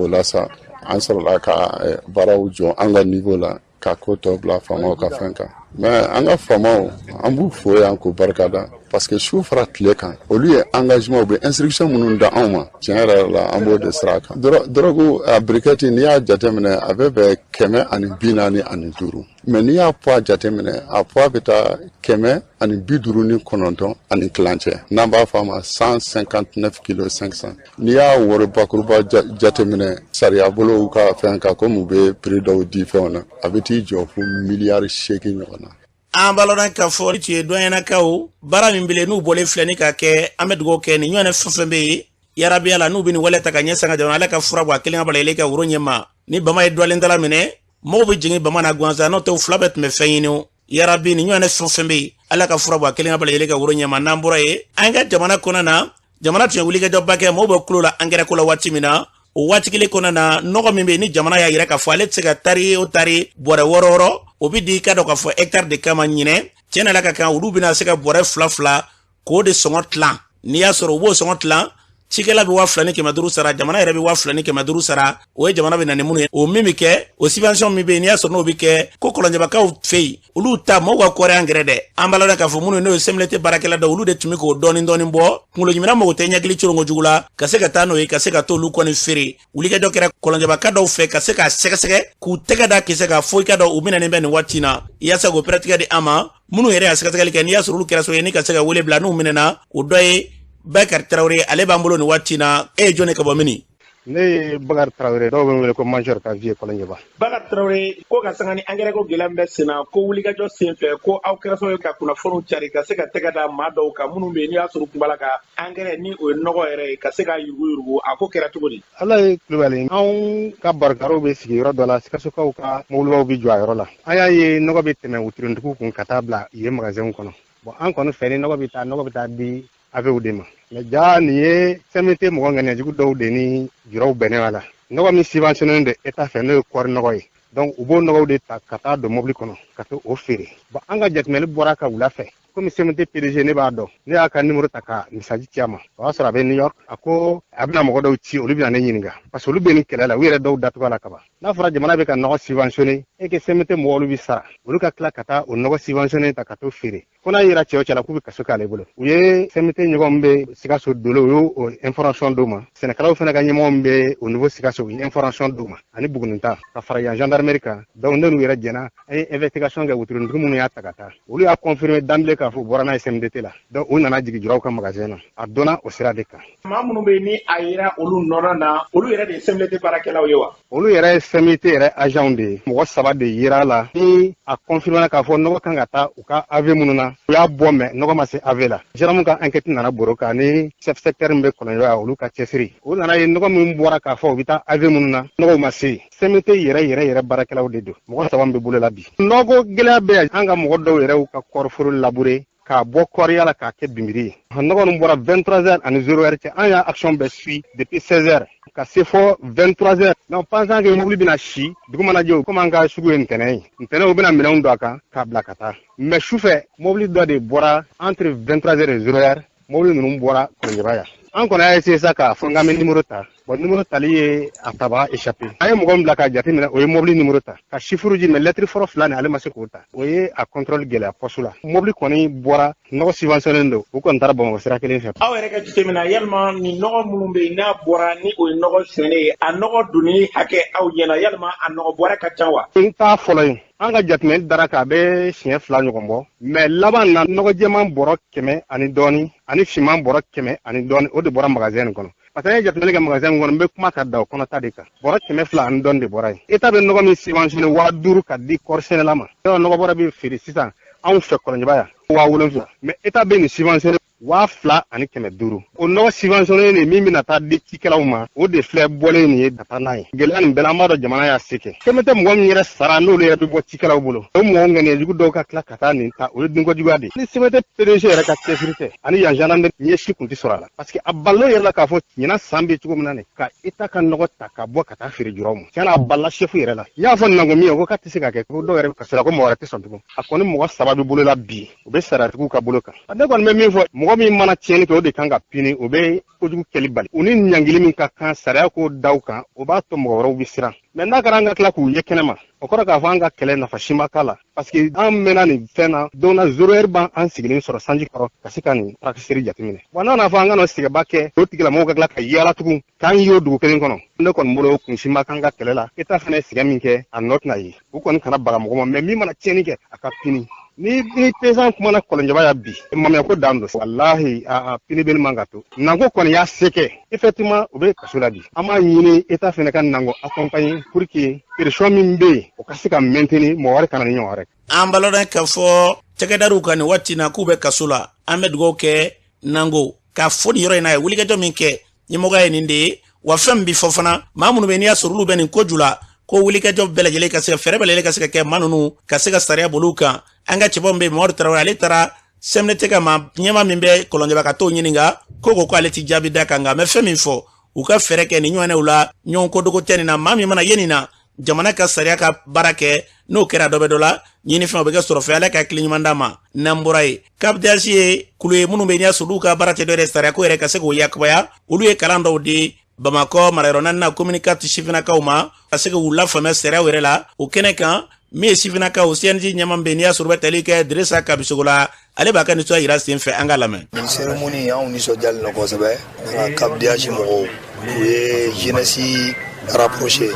la sa, an sɔrɔla ka baaraw jɔ an ka niveau la, ka ko tɔ bila faamaw ka fɛn kan. Mais an ka faamaw, an b'u fo yan k'u barikada, parce que su fara tile kan, olu ye engagement, u bɛ instruction minnu da anw ma, tiɲɛ yɛrɛ la, an b'o de sira kan. Drogue a briquette, n'i y'a jateminɛ, a bɛ bɛn 145, mais n'i y'a poids jateminɛ, a poids bɛ taa 159.5, n'an b'a fɔ a ma 159 kilo 500. N'i y'a wari bakuruba jateminɛ sariya bolow ka fɛn kan, komi u bɛ prix dɔw di fɛnw na, a bɛ t'i jɔ fo miliyari 8 ɲɔgɔn na. An b'a lɔn k'a fɔ tun ye dɔnɲɛnakaw baara min bele n'u bɔlen filɛ ni ka kɛ. An bɛ dugawu kɛ nin ɲɔgɔnna fɛn fɛn bɛ yen yarabiya la, n'u bɛ nin wale ta ka ɲɛsin an ka jamana, Ala ka fura bɔ a kelen ka bala ka woro ɲɛma. Ni bama ye dɔlen minɛ, mɔgɔw bɛ jigin bama na gansan, n'o tɛ u fila bɛɛ tun bɛ fɛn ɲini. Yarabi, nin ɲɔgɔnna fɛn fɛn bɛ yen, Ala ka fura bɔ a kelen ka bala ka woro ɲɛma. N'an bɔra yen, an ka jamana kɔnɔna na, jamana tun ye wulikajɔba kɛ, mɔgɔw bɛ kulo la angɛrɛ ko la waati min na, o waati kelen kɔnɔna na, nɔgɔ min bɛ yen ni jamana y'a yira k'a fɔ ale tɛ se ka tari o tari bɔrɛ wɔɔrɔ wɔɔrɔ, o bɛ di i ka dɔn k'a fɔ hectare de kama ɲinɛ. Tiɲɛ na, ka kan olu bɛna se ka bɔrɛ fila fila k'o de sɔngɔ tilan. N'i y'a sɔrɔ u b'o sɔngɔ tilan, cikɛla bɛ 2500 sara, jamana yɛrɛ bɛ 2500 sara. O ye jamana bɛ na ni minnu ye, o min bɛ kɛ o subvention min bɛ yen, n'i y'a sɔrɔ n'o bɛ kɛ ko kɔlɔnjɛbakaw fɛ yen, olu ta mɔgɔw ka kɔɔri angɛrɛ dɛ. An b'a la k'a fɔ minnu n'o ye CMDT baarakɛla dɔ, olu de tun bɛ k'o dɔɔni dɔɔni bɔ kunkolo ɲimina, mago tɛ ɲɛkili coronko jugu la, ka se ka taa n'o ye, ka se ka t'olu kɔni feere. Wulikajɔ kɛra kɔlɔnjɛbaka dɔw fɛ ka se k'a sɛgɛsɛgɛ, k'u tɛgɛ da kisɛ kan fo i ka dɔn u minɛnen bɛ nin waati in na, yaasa k'o pɛrɛtigɛ di an ma. Minnu yɛrɛ y'a sɛgɛsɛgɛli kɛ, n'i y'a sɔrɔ olu kɛra so ye ni ka se ka wele bila n'u minɛna, o dɔ ye Bakari Tarawele, ale b'an bolo nin waati in na. E ye jɔn ye, ka bɔ mini? Ne ye Bakari Tarawele, dɔw bɛ n wele ko Major ka vie Kɔlɔnjɛba. Bakari Tarawele, ko ka sanga ni angɛrɛ ko gɛlɛya min bɛ sen na, ko wulikajɔ sen fɛ, ko aw kɛra sababu ye ka kunnafoniw cari ka se ka tɛgɛ da maa dɔw kan minnu bɛ yen n'i y'a sɔrɔ u tun b'a la ka angɛrɛ ni o ye nɔgɔ yɛrɛ ye ka se ka yuruguyurugu, a ko kɛra cogo di? Ala ye Kulubali, anw ka barikariw bɛ sigi yɔrɔ dɔ la, Sikasokaw ka mobilibaw bɛ jɔ a yɔrɔ la. An y'a ye nɔgɔ bɛ tɛmɛ wuturuntigiw kun ka taa bila yen magasinw kɔnɔ. Bon, an kɔni fɛ, ni nɔgɔ bɛ taa, nɔgɔ bɛ taa di AVw de ma. Mais ja nin ye CMDT mɔgɔ ŋaniyajugu dɔw de ni juraw bɛnnen a la. Nɔgɔ min subventionné don État fɛ, n'o ye kɔɔri nɔgɔ ye. Donc u b'o nɔgɔw de ta ka taa don mobili kɔnɔ ka to o feere. Bon, an ka jateminɛli bɔra ka wula fɛ. Komi CMDT PDG, ne b'a dɔn, ne y'a ka numéro ta ka message ci a ma. O y'a sɔrɔ a bɛ New York. A ko a bɛna mɔgɔ dɔw ci, olu bɛna ne ɲininka. Parce que olu bɛ nin kɛlɛ la, u yɛrɛ dɔw datugu a la kaban. N'a fɔra jamana bɛ ka nɔgɔ subventionné e que CMDT mɔgɔw olu bɛ sara, olu ka tila ka taa o nɔgɔ subventionné ta ka t'o feere. Ko n'a yera cɛ o cɛ la, k'u bɛ kaso k'ale bolo. U ye CMDT ɲɔgɔn min bɛ Sikaso dolo, u y'o information d'u ma. Sɛnɛkɛlaw fana ka ɲɛmɔgɔ min bɛ au niveau Sikaso, u ye information d'u ma. Ani Bugunita ka fara yan gendarmerie kan. Donc ne n'u yɛrɛ jɛna, an ye investigation kɛ, wuturuntigiw minnu y'a ta ka taa. Olu y'a confirmer d'emblée k'a fɔ u bɔra n'a ye CMDT la. Donc u nana jigin juraw ka magasin na. A donna o sira de kan. Maa minnu bɛ yen ni a yera olu nɔ na, olu yɛrɛ de ye CMDT baarakɛlaw ye wa? Olu yɛrɛ ye CMDT yɛrɛ agent de ye. Mɔgɔ saba de yera a la. Ni a confirmer k'a fɔ nɔgɔ kan ka taa u ka AV minnu na, u y'a bɔ, mais nɔgɔ ma se AV la. Gendarme ka enquête nana boro kan ni chef secteur min bɛ Kɔlɔnjɛba, olu ka cɛsiri. U nana ye nɔgɔ min bɔra k'a fɔ u bɛ taa AV minnu na, nɔgɔw ma se yen. CMDT yɛrɛ yɛrɛ yɛrɛ baarakɛlaw de don. Mɔgɔ saba min bɛ bolo la bi. Nɔgɔ gɛlɛya bɛ yan, an ka mɔgɔ dɔw yɛrɛ y'u ka kɔɔriforo labourer k'a bɔ kɔɔriya la k'a kɛ binbiri ye. Nɔgɔ ninnu bɔra 23 heures ani 0 heure cɛ. An y'a action bɛɛ suit depuis 16 heures ka se fɔ 23 heures. Donc pensant que mobili bɛna si, dugu mana jɛ, komi an ka sugu ye ntɛnɛn ye, ntɛnɛn u bɛna minɛnw don a kan k'a bila ka taa. Mais sufɛ, mobili dɔ de bɔra entre 23 heures et 0 heure, mobili ninnu bɔra Kɔlɔnjɛba yan. An kɔni y'a essayer sa k'a fɔ n k'an bɛ numéro ta. Bon, numéro tali ye a taba échappé. An ye mɔgɔ min bila k'a jate minɛ, o ye mobili numéro ta ka chiffre di, mais lettre fɔlɔ fila nin, ale ma se k'o ta. O ye a contrôle gɛlɛya poste la. Mobili kɔni bɔra, nɔgɔ subventionné don, u kɔni taara Bamakɔ sira kelen fɛ. Aw yɛrɛ ka jateminɛ, yalima nin nɔgɔ minnu bɛ yen n'a bɔra, ni o ye nɔgɔ sonyɛnen ye, a nɔgɔ donni hakɛ aw ɲɛna, yalima a nɔgɔ bɔrɛ ka ca wa? N t'a fɔlɔ ye. An ka jateminɛ dara k'a bɛ siɲɛ 2 ɲɔgɔn bɔ, mais laban na, nɔgɔ jɛman bɔrɔ 100 ani dɔɔni ani finman bɔrɔ 100 ani dɔɔni, o de bɔra magasin nin kɔnɔ. Parce que an ye jateminɛ kɛ magasin min kɔnɔ, n bɛ kuma ka da o kɔnɔta de kan. Bɔrɔ 200 ani dɔɔni de bɔra yen. État bɛ nɔgɔ min subventionné 5000 ka di kɔɔri sɛnɛla ma, yɔrɔ nɔgɔ bɔrɛ bɛ feere sisan anw fɛ Kɔlɔnjɛba yan 7000, mais État bɛ nin subventionné 2500. O nɔgɔ subventionné nin min bɛna taa di cikɛlaw ma, o de filɛ bɔlen nin ye ka taa n'a ye. Gɛlɛya nin bɛɛ la, an b'a dɔn jamana y'a se kɛ. CMDT mɔgɔ min yɛrɛ sara, n'olu yɛrɛ bɛ bɔ cikɛlaw bolo, o mɔgɔ ŋaniya jugu dɔw ka tila ka taa nin ta, o ye dunkojuguya de ye. Ni CMDT PDG yɛrɛ ka cɛsiri tɛ ani yan gendarmerie, ɲɛ si kun tɛ sɔrɔ a la, parce que a balila yɛrɛ la k'a fɔ ɲinan san bɛ cogo min na nin, ka État ka nɔgɔ ta ka bɔ ka taa feere juraw ma. Tiɲɛna, a balila chef yɛrɛ la. N y'a fɔ nango min ye, o ko k'a tɛ se ka kɛ, ko dɔw yɛrɛ bɛ kaso la, ko mɔgɔ wɛrɛ tɛ sɔn tugun. A kɔni mɔgɔ 3 bɛ bolo la bi, u bɛ sariyatigiw ka bolo kan. Ne kɔni bɛ min fɔ, mɔgɔ min mana tiɲɛni kɛ, o de kan ka pini. O bɛ kojugu kɛli bali. U ni ɲangili min ka kan, sariya k'o da u kan, o b'a to mɔgɔ wɛrɛw bɛ siran. Mais n'a kɛra an ka tila k'u ye kɛnɛma, o kɔrɔ k'a fɔ an ka kɛlɛ nafa si ma k'a la, parce que an mɛnna nin fɛn na don na, 0 heure b'an sigilen sɔrɔ sanji kɔrɔ ka se ka nin tracasserie jateminɛ. Wa n'a n'a fɔ an ka n'o sɛgɛnba kɛ, o tigilamɔgɔw ka tila ka yaala tugun k'an ye o dugu kelen kɔnɔ, ne kɔni bolo kun si ma k'an ka kɛlɛ la. État fana ye sɛgɛn min kɛ, a nɔ tɛna ye. U kɔni kana baga mɔgɔ ma, mais min mana tiɲɛni kɛ, a ka pini. Ni paysan kumana Kɔlɔnjɛba ya bi, mamiya ko dan don. Walahi, a pinibeli man ka to. Nango kɔni y'a se kɛ, effectivement, u bɛ kaso la bi. An b'a ɲini État fana ka nango accompagner pour que pression min bɛ yen, o ka se ka maintenir, mɔgɔ wɛrɛ kana ni ɲɔgɔn wɛrɛ. An b'a lɔn k'a fɔ cakɛdariw kan nin waati na k'u bɛ kaso la. An bɛ dugawu kɛ nango k'a fɔ nin yɔrɔ in na, ye wulikajɔ min kɛ, ɲɛmɔgɔya ye nin de ye. Wa fɛn min bi fɔ fana, maa minnu bɛ n'i y'a sɔrɔ olu bɛ nin ko ju la, ko wulikajɔ bɛɛ lajɛlen ka se ka fɛɛrɛ bɛɛ lajɛlen ka se ka kɛ maa ninnu ka se ka sariya boli u kan. An ka cɛbɔ min bɛ yen, Mamadu Tarawele, ale taara CMDT ka maa ɲɛmaa min bɛ Kɔlɔnjɛba ka t'o ɲininka ko ale ti jaabi da kan, nka n bɛ fɛn min fɔ, u ka fɛɛrɛ kɛ nin ɲɔgɔnnaw la, ɲɔgɔn kodogo tɛ nin na. Maa min mana ye nin na, jamana ka sariya ka baara kɛ, n'o kɛra dɔ bɛ dɔ la ɲinifɛn, o bɛ kɛ sɔrɔ fɛ. Ala ka hakili ɲuman d'a ma. N'an bɔra yen, CAPDH ye kulu ye minnu bɛ n'i y'a sɔrɔ olu ka baara tɛ dɔ yɛrɛ sariyako yɛrɛ ka se k'o yakubaya. Olu ye kalan dɔw di Bamakɔ marayɔrɔ naaninan commune 4 sifinnakaw ma, ka se k'u lafaamuya sariyaw yɛrɛ la. O kɛnɛ kan, min ye sifinnakaw CNJ ɲɛmaa bɛ n'i y'a sɔrɔ bɛ tali kɛ Dirisa Kabisogo la, ale b'a ka nisɔndiya yira sen fɛ. An ka lamɛn. Nin cérémonie, anw nisɔndiyalen don kosɛbɛ. An ka CAPDH mɔgɔw, u ye jeunesse rapproché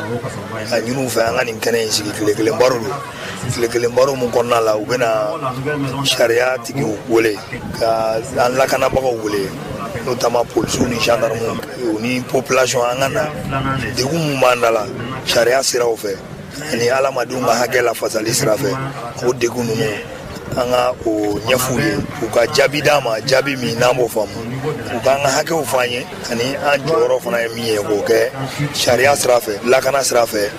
a ɲini u fɛ an ka nin kɛnɛ in sigi. Tile kelen baro don, tile kelen baro mun kɔnɔna la, u bɛna sariya tigiw wele, ka an lakanabagaw wele, notamment polisiw ni gendarmew ni population, an ka na degun mun b'an da la sariya siraw fɛ ani adamadenw ka hakɛ lafasali sira fɛ. O degun ninnu, an ka o ɲɛf'u ye, u ka jaabi d'an ma, jaabi min n'an b'o faamu, u k'an ka hakɛw fɔ an ye, ani an jɔyɔrɔ fana ye min ye k'o kɛ sariya sira fɛ, lakana sira fɛ,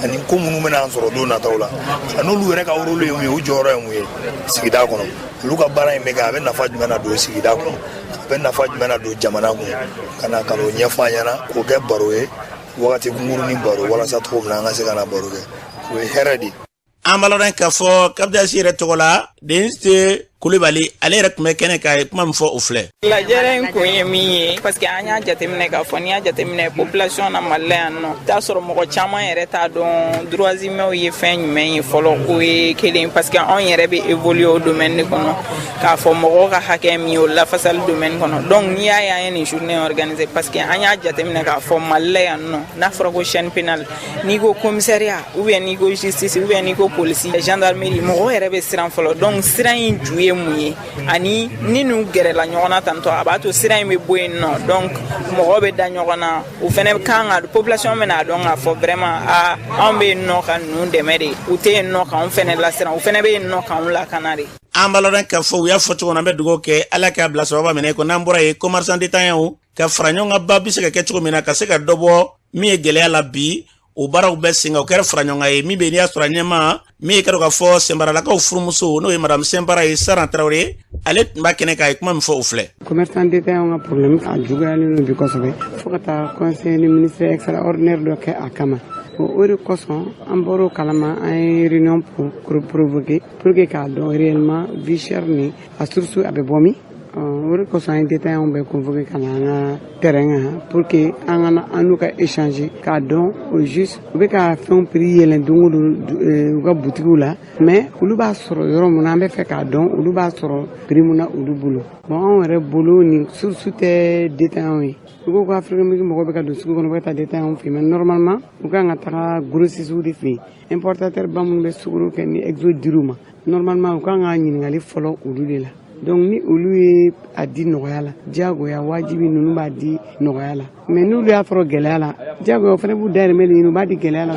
ani ko minnu bɛna an sɔrɔ don nataw la, ani olu yɛrɛ ka rôle ye mun ye, u jɔyɔrɔ ye mun ye sigida kɔnɔ, olu ka baara in bɛ kɛ, a bɛ nafa jumɛn na don sigida kɔnɔ, a bɛ nafa jumɛn na don jamana kun, ka na ka n'o ɲɛfɔ an ɲɛna, k'o kɛ baro ye, wagati kunkurunin baro, walasa cogo min na an ka se ka na baro kɛ, o ye hɛrɛ de ye. An b'a lɔn k'a fɔ CAPDH yɛrɛ tɔgɔ la, Denise Kulibali, ale yɛrɛ tun bɛ kɛnɛ kan, a ye kuma min fɔ, o filɛ. Lajɛrɛ in kun ye min ye, parce que an y'a jateminɛ k'a fɔ, n'i y'a jateminɛ population na Mali la yan nɔ, i t'a sɔrɔ mɔgɔ caman yɛrɛ t'a dɔn droits humains ye fɛn jumɛn ye fɔlɔ. O ye kelen, parce que anw yɛrɛ bɛ évoluer o domaine de kɔnɔ, k'a fɔ mɔgɔw ka hakɛ min ye o lafasali domaine kɔnɔ. Donc n'i y'a ye an ye nin journée organiser, parce que an y'a jateminɛ k'a fɔ Mali la yan nɔ, n'a fɔra ko chaîne pénale, n'i ko commissariat ou bien n'i ko justice ou bien n'i ko police, gendarmerie, mɔgɔw yɛrɛ bɛ siran fɔlɔ. Donc siran in ju ye mun ye? Ani ni n'u gɛrɛla ɲɔgɔn na tantɔ, a b'a to siran in bɛ bɔ yen nɔ. Donc mɔgɔw bɛ da ɲɔgɔn na, u fɛnɛ kan ka population bɛna dɔn k'a fɔ vraiment, a anw bɛ yen nɔ ka ninnu dɛmɛ de, u tɛ yen nɔ k'anw fɛnɛ lasiran, u fɛnɛ bɛ yen nɔ k'anw lakana de. An b'a lɔn k'a fɔ u y'a fɔ cogo min na, an bɛ dugawu kɛ, Ala k'a bila sababa minɛ ko n'an bɔra yen, commerçant détaillant ka fara ɲɔgɔn kan ba bɛ se ka kɛ cogo min na ka se ka dɔ bɔ min ye gɛlɛya la bi, o baaraw bɛ sen kan. O kɛra fara ɲɔgɔn kan ye min bɛ n'i y'a sɔrɔ a ɲɛma min ye kɛra k'a fɔ Senbaralakaw furumuso, n'o ye madame Senbara ye, Saran Tarawele, ale tun b'a kɛnɛ kan, a ye kuma min fɔ, o filɛ. Commerçant détaillant ka problème a juguyalen don bi kosɛbɛ, fo ka taa conseil des ministres extraordinaire dɔ kɛ a kama. O de kosɔn an bɔr'o kalama, an ye réunion provoquer pour que k'a dɔn réellement vie chère ni a source a bɛ bɔ min. O de kosɔn an ye détaillants bɛɛ convoqué ka na an ka terrain kan pour que an ka an n'u ka échanger k'a dɔn au juste u bɛ ka fɛnw prix yɛlɛn don o don u ka butigiw la, mais olu b'a sɔrɔ yɔrɔ min na, an bɛ fɛ k'a dɔn olu b'a sɔrɔ prix mun na olu bolo. Bon, anw yɛrɛ bolo, nin source tɛ détaillants ye. U ko ko Afrique mɔgɔw bɛ ka don sugu kɔnɔ, u bɛ taa détaillants fɛ yen, mais normalement u kan ka taga grossistes de fɛ yen, importateur ba minnu bɛ sukaro kɛ ni exo dir'u ma. Normalement u kan ka ɲininkali fɔlɔ olu de la. Donc ni olu ye a di nɔgɔya la, diyagoya wajibi ninnu b'a di nɔgɔya la, mais n'olu y'a sɔrɔ gɛlɛya la, diyagoya o fana b'u dahirimɛ de ɲini, u b'a di gɛlɛya la.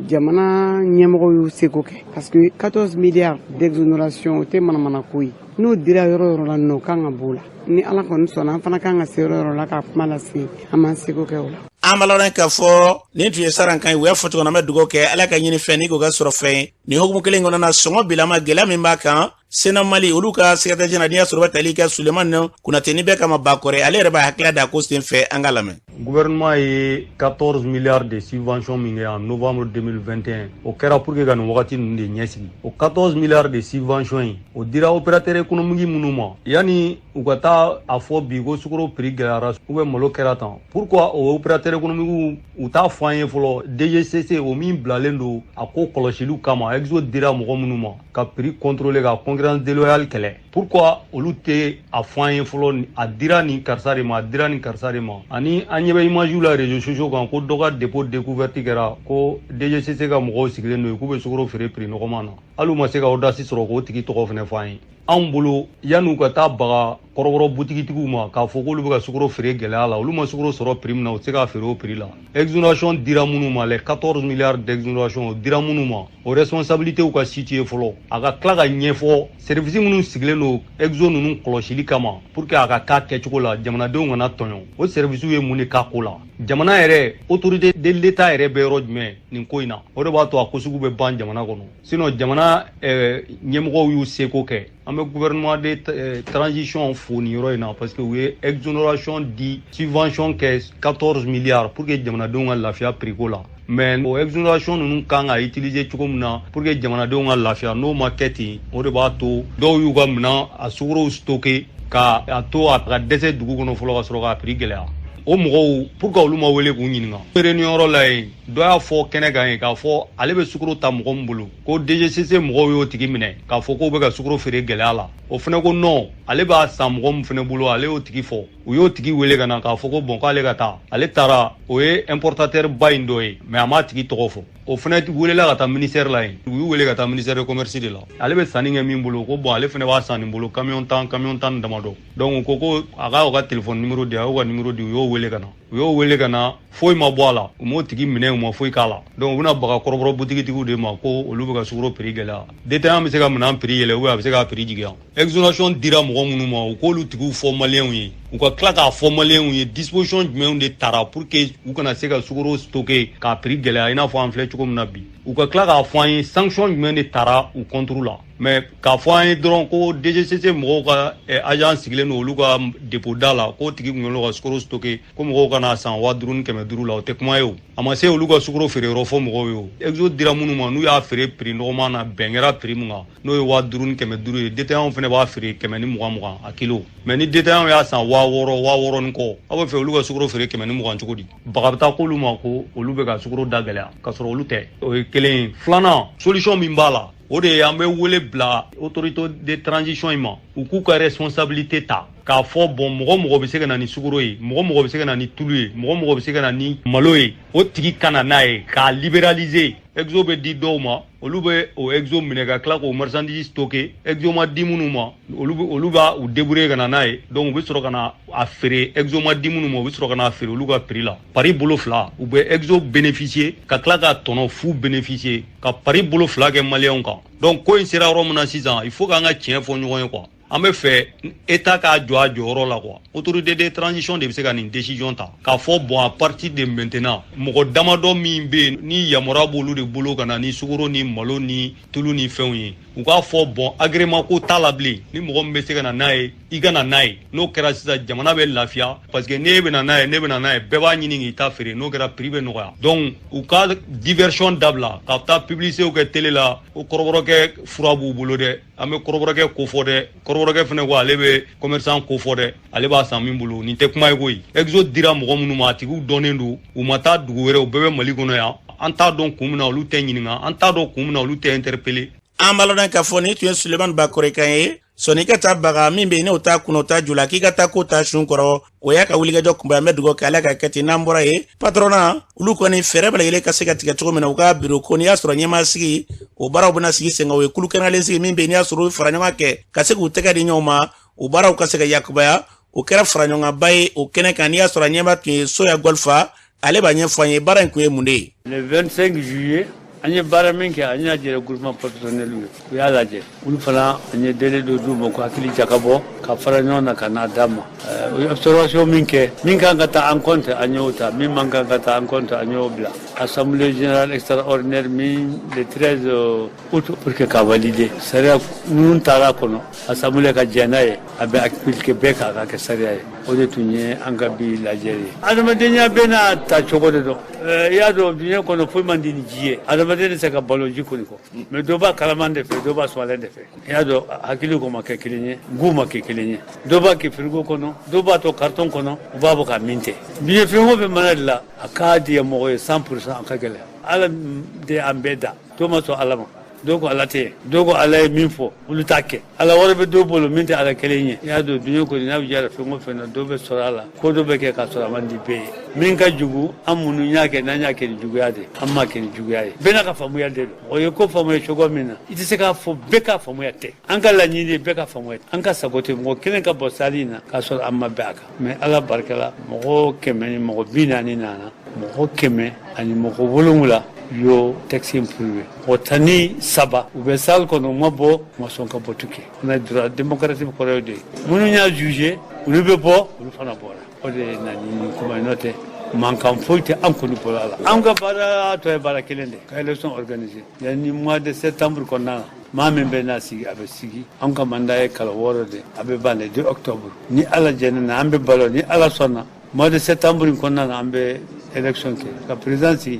Jamana ɲɛmɔgɔw y'u seko kɛ parce que 14 milliards d'exonération, o tɛ manamana ko ye. N'o dira yɔrɔ yɔrɔ la, nɔ kan ka b'o la. Ni Ala kɔni sɔnna, an fana kan ka se yɔrɔ yɔrɔ la ka kuma lase, an b'an seko kɛ o la. An b'a lɔn k'a fɔ nin tun ye saran kan ye. U y'a fɔ cogo min na, an bɛ dugawu kɛ Ala ka ɲini fɛn ni k'o kɛ sɔrɔ fɛn ye. Nin hukumu kelen kɔnɔna na, sɔngɔ bilama gɛlɛya min b'a kan, Sena Mali olu ka secrétaire général, n'i y'a sɔrɔ u bɛ tali kɛ Sulemani Konate ni bɛɛ kama Bakɔrɛ, ale yɛrɛ b'a hakilila da ko sen fɛ, an ka lamɛn. Gouvernement ye 14 milliards de subventions min kɛ en novembre 2021, o kɛra pour que ka nin wagati ninnu de ɲɛsigi. O 14 milliards de subventions in, o dira opérateur économique minnu ma, yanni u ka taa a fɔ bi ko sukaro prix gɛlɛyara ou bien malo kɛra tan, pourquoi o opérateur économique u t'a fɔ an ye fɔlɔ? DGCC o min bilalen don a ko kɔlɔsiliw kama, exo dira mɔgɔ minnu ma ka prix contrôler, ka concurrence déloyale kɛlɛ, pourquoi olu tɛ a fɔ an ye fɔlɔ, a dira nin karisa de ma, a dira nin karisa de ma? Ani an ɲɛ bɛ image la réseaux sociaux kan ko dɔ ka dépôt découverte kɛra, ko DGCC ka mɔgɔw sigilen don yen k'u bɛ sukaro feere prix nɔgɔman na. Hali u ma se ka audace sɔrɔ k'o tigi tɔgɔ fana fɔ an ye. Anw bolo, yan'u ka taa baga kɔrɔbɔrɔ butigitigiw ma k'a fɔ k'olu bɛ ka sukaro feere gɛlɛya la, olu ma sukaro sɔrɔ prix min na, u tɛ se k'a feere o prix la. Exonération dira minnu ma, les 14 milliards d'exonération, o dira minnu ma, o responsabilité ka situer fɔlɔ, a ka tila ka ɲɛfɔ service minnu sigilen don exo ninnu kɔlɔsili kama pour que a ka k'a kɛcogo la, jamanadenw kana tɔɲɔ. O service ye mun de k'a ko la? Jamana yɛrɛ, autorité de l'État yɛrɛ bɛ yɔrɔ jumɛn nin ko in na? O de b'a to a ko sugu bɛ ban jamana kɔnɔ. Sinon jamana ɲɛmɔgɔw y'u seko kɛ. An bɛ gouvernement de transition fo nin yɔrɔ in na parce que u ye exonération di, subvention kɛ 14 milliards pour que jamanadenw ka lafiya prix ko la. Mais o exonération ninnu kan ka utiliser cogo min na pour que jamanadenw ka lafiya, n'o ma kɛ ten, o de b'a to dɔw y'u ka minɛn a sukorow stocké ka a to a ka dɛsɛ dugu kɔnɔ fɔlɔ ka sɔrɔ k'a prix gɛlɛya. O mɔgɔw, pour que olu ma wele k'u ɲininka réunion yɔrɔ la yen, dɔ y'a fɔ kɛnɛ kan yen k'a fɔ ale bɛ sukaro ta mɔgɔ min bolo, ko DGCC mɔgɔw y'o tigi minɛ k'a fɔ k'o bɛ ka sukaro feere gɛlɛya la. O fana ko non, ale b'a san mɔgɔ min fana bolo, ale y'o tigi fɔ. U y'o tigi wele ka na k'a fɔ ko bon, k'ale ka taa. Ale taara, o ye importateur ba in dɔ ye, mais a m'a tigi tɔgɔ fɔ. O fana welela ka taa ministère la yen. U y'u wele ka taa ministère de commerce de la. Ale bɛ sanni kɛ min bolo, ko bon, ale fana b'a san nin bolo camion 10, camion 10 damadɔ. Donc u ko ko a ka o ka téléphone numéro di. A y'o ka numéro di, u y'o wele ka na. U y'o wele ka na, foyi ma bɔ a la. U m'o tigi minɛ, u ma foyi k'a la. Donc u bɛna baga kɔrɔbɔrɔ butigitigiw de ma ko olu bɛ ka sukaro prix gɛlɛya. Détaillant bɛ se ka minɛn prix yɛlɛ ou bien a bɛ se k'a prix jigin. Exonération dira mɔgɔ minnu ma, u k'olu tigiw fɔ maliyɛnw ye. U ka tila k'a fɔ maliyɛnw ye disposition jumɛnw de tara pour que u kana se ka sukaro stocker k'a prix gɛlɛya i n'a fɔ an filɛ cogo min na bi. U ka tila k'a fɔ an ye sanction jumɛn de tara u contre la. Mais k'a fɔ an ye dɔrɔn ko DGCC mɔgɔw ka agent sigilen don olu ka dépôt da la, k'o tigi kun kɛlen don ka sukaro stocker ko mɔgɔw kana san 5500 la, o tɛ kuma ye. O a ma se olu ka sukaro feere yɔrɔ fɔ mɔgɔw ye. O exo dira minnu ma, n'u y'a feere prix nɔgɔman na, bɛn kɛra prix min kan, n'o ye 5500 ye, détaillant fana b'a feere 120 20 a kilo. Mais ni détaillant y'a san 6000, 6000 ni kɔ, aw bɛ fɛ olu ka sukaro feere 120 cogo di? Baga bɛ taa k'olu ma ko olu bɛ ka sukaro da gɛlɛya k'a sɔrɔ olu tɛ. O ye kelen ye. Filanan, solution min b'a la, o de ye an bɛ wele bila autorité de transition in ma, u k'u ka responsabilité ta k'a fɔ bon, mɔgɔ mɔgɔ bɛ se ka na ni sukaro ye, mɔgɔ mɔgɔ bɛ se ka na ni tulu ye, mɔgɔ mɔgɔ bɛ se ka na ni malo ye, o tigi ka na n'a ye k'a libéraliser. Exo bɛ di dɔw ma, olu bɛ o exo minɛ ka tila k'o marchandise stocker. Exo ma di minnu ma, olu b'a u débrouiller ka na n'a ye. Donc u bɛ sɔrɔ ka na a feere. Exo ma di minnu ma, u bɛ sɔrɔ ka na feere olu ka prix la. Pari bolo fila, u bɛ exo bénéficier ka tila ka tɔnɔ fu bénéficier, ka pari bolo fila kɛ maliyɛnw kan. Donc ko in sera yɔrɔ min na sisan, il faut k'an ka tiɲɛ fɔ ɲɔgɔn ye quoi. An bɛ fɛ État k'a jɔ a jɔyɔrɔ la quoi. Autorité de transition de bɛ se ka nin décision ta k'a fɔ bon, à partir de maintenant, mɔgɔ damadɔ min bɛ yen ni yamaruya b'olu de bolo ka na ni sukaro ni malo ni tulu ni fɛnw ye, u k'a fɔ bon, agrément ko t'a la bilen, ni mɔgɔ min bɛ se ka na n'a ye, i ka na n'a ye. N'o kɛra sisan, jamana bɛ lafiya parce que n'e bɛ na n'a ye, ne bɛ na n'a ye, bɛɛ b'a ɲini k'i ta feere. N'o kɛra, prix bɛ nɔgɔya. Donc u ka diversion dabila ka taa publicité kɛ télé la ko kɔrɔbɔrɔkɛ fura b'u bolo dɛ. An bɛ kɔrɔbɔrɔkɛ ko fɔ dɛ, kɔrɔbɔrɔkɛ fana ko ale bɛ commerçant ko fɔ dɛ, ale b'a san min bolo. Nin tɛ kuma ye koyi. Exo dira mɔgɔ minnu ma, a tigiw dɔnnen don, u ma taa dugu wɛrɛ, u bɛɛ bɛ Mali kɔnɔ yan. An t'a dɔn kun min na olu tɛ ɲininka, an t'a dɔn kun min na olu tɛ interpeller. An b'a lɔn k'a fɔ nin tun ye Sulemani Bakɔrɛ kan ye. Sɔnni ka taa baga min bɛ yen, n'o t'a kun, o t'a ju la, k'i ka taa ko ta sun kɔrɔ, o y'a ka wulikajɔ kunba. An bɛ dugawu kɛ, Ala ka kɛ ten. N'an bɔra yen, patronat olu kɔni fɛɛrɛ bɛɛ lajɛlen ka se ka tigɛ cogo min na u ka biro ko, n'i y'a sɔrɔ ɲɛmaa sigi, o baaraw bɛna sigi sen kan. O ye kulu kɛrɛnkɛrɛnlen sigi min bɛ yen, n'i y'a sɔrɔ u bɛ fara ɲɔgɔn kɛ ka se k'u tɛgɛ di ɲɔgɔn ma, o baaraw ka se ka yakubaya. O kɛra fara ɲɔgɔnkanba ye o kɛnɛ kan. N'i y'a sɔrɔ a ɲɛmaa tun ye Soya Gɔlifa, ale b'a ɲɛfɔ an ye baara in kun ye mun de ye. Le 25 juillet, an ye baara min kɛ, an y'a jira groupement professionnel ye, u y'a lajɛ. Olu fana, an ye délai dɔ d'u ma ko hakili jakabɔ ka fara ɲɔgɔn na ka n'a d'a ma. U ye observation min kɛ, min kan ka ta en compte, an y'o ta, min man kan ka ta en compte, an y'o bila. Assemblée générale extraordinaire min le 13 août pour que k'a valider. Sariya minnu taara kɔnɔ, assemblée ka jɛn n'a ye, a bɛ appliquer bɛɛ k'a ka kɛ sariya ye. O de tun ye an ka bi lajɛ ye. Adamadenya bɛɛ n'a ta cogo de don. I y'a dɔn, diɲɛ kɔnɔ foyi man di ni ji ye. Adamaden tɛ se ka balo ji kɔni kɔ, mais dɔ b'a kalaman de fɛ, dɔ b'a sumalen de fɛ. I y'a dɔn, hakili ko ma kɛ kelen ye, goût ma kɛ kelen ye. Dɔ b'a kɛ frigo kɔnɔ, dɔ b'a to carton kɔnɔ, u b'a bɔ ka min tɛ. Diɲɛ fɛn o fɛn mana dilan, a k'a diya mɔgɔ ye 100%, a ka gɛlɛya. Ala de an bɛɛ da, dɔw ma sɔn Ala ma, dɔw ko Ala tɛ yen, dɔw ko Ala ye min fɔ olu t'a kɛ. Ala wɛrɛ bɛ dɔw bolo min tɛ Ala kelen ye. I y'a dɔn, diɲɛ kɔni n'a bɛ jara fɛn o fɛn na, dɔw bɛ sɔrɔ a la, ko dɔ bɛ kɛ k'a sɔrɔ a man di bɛɛ ye. Min ka jugu, an minnu y'a kɛ, n'an y'a kɛ ni juguya de, an m'a kɛ ni juguya ye. Bɛɛ n'a ka faamuya de don. Mɔgɔ ye ko faamuya cogo min na, i tɛ se k'a fɔ bɛɛ ka faamuya tɛ. An ka laɲini ye bɛɛ ka faamuya, an ka sago tɛ mɔgɔ kelen ka bɔ salle in na k'a sɔrɔ an ma bɛn a kan. Mais Ala barika la, mɔgɔ 140 nana, mɔgɔ 170 y'o texte in prouvé. Mɔgɔ 13 u bɛ salle kɔnɔ, u ma bɔ, u ma sɔn ka vote kɛ. On a droit démocratique kɔrɔ ye de ye. Minnu y'a jugé, olu bɛ bɔ, olu fana bɔra. O de ye na ni kuma ye, n'o tɛ mankan foyi tɛ an kɔni bolo a la. An ka baara tɔ ye baara kelen de, ka élection organiser yanni mois de septembre kɔnɔna na. Maa min bɛ n'a sigi, a bɛ sigi. An ka mandat ye kalo 6 de, a bɛ ban le 2 octobre. Ni Ala jɛnna na, an bɛ balo, ni Ala sɔnna, mois de septembre in kɔnɔna na, an bɛ élection kɛ ka président sigi.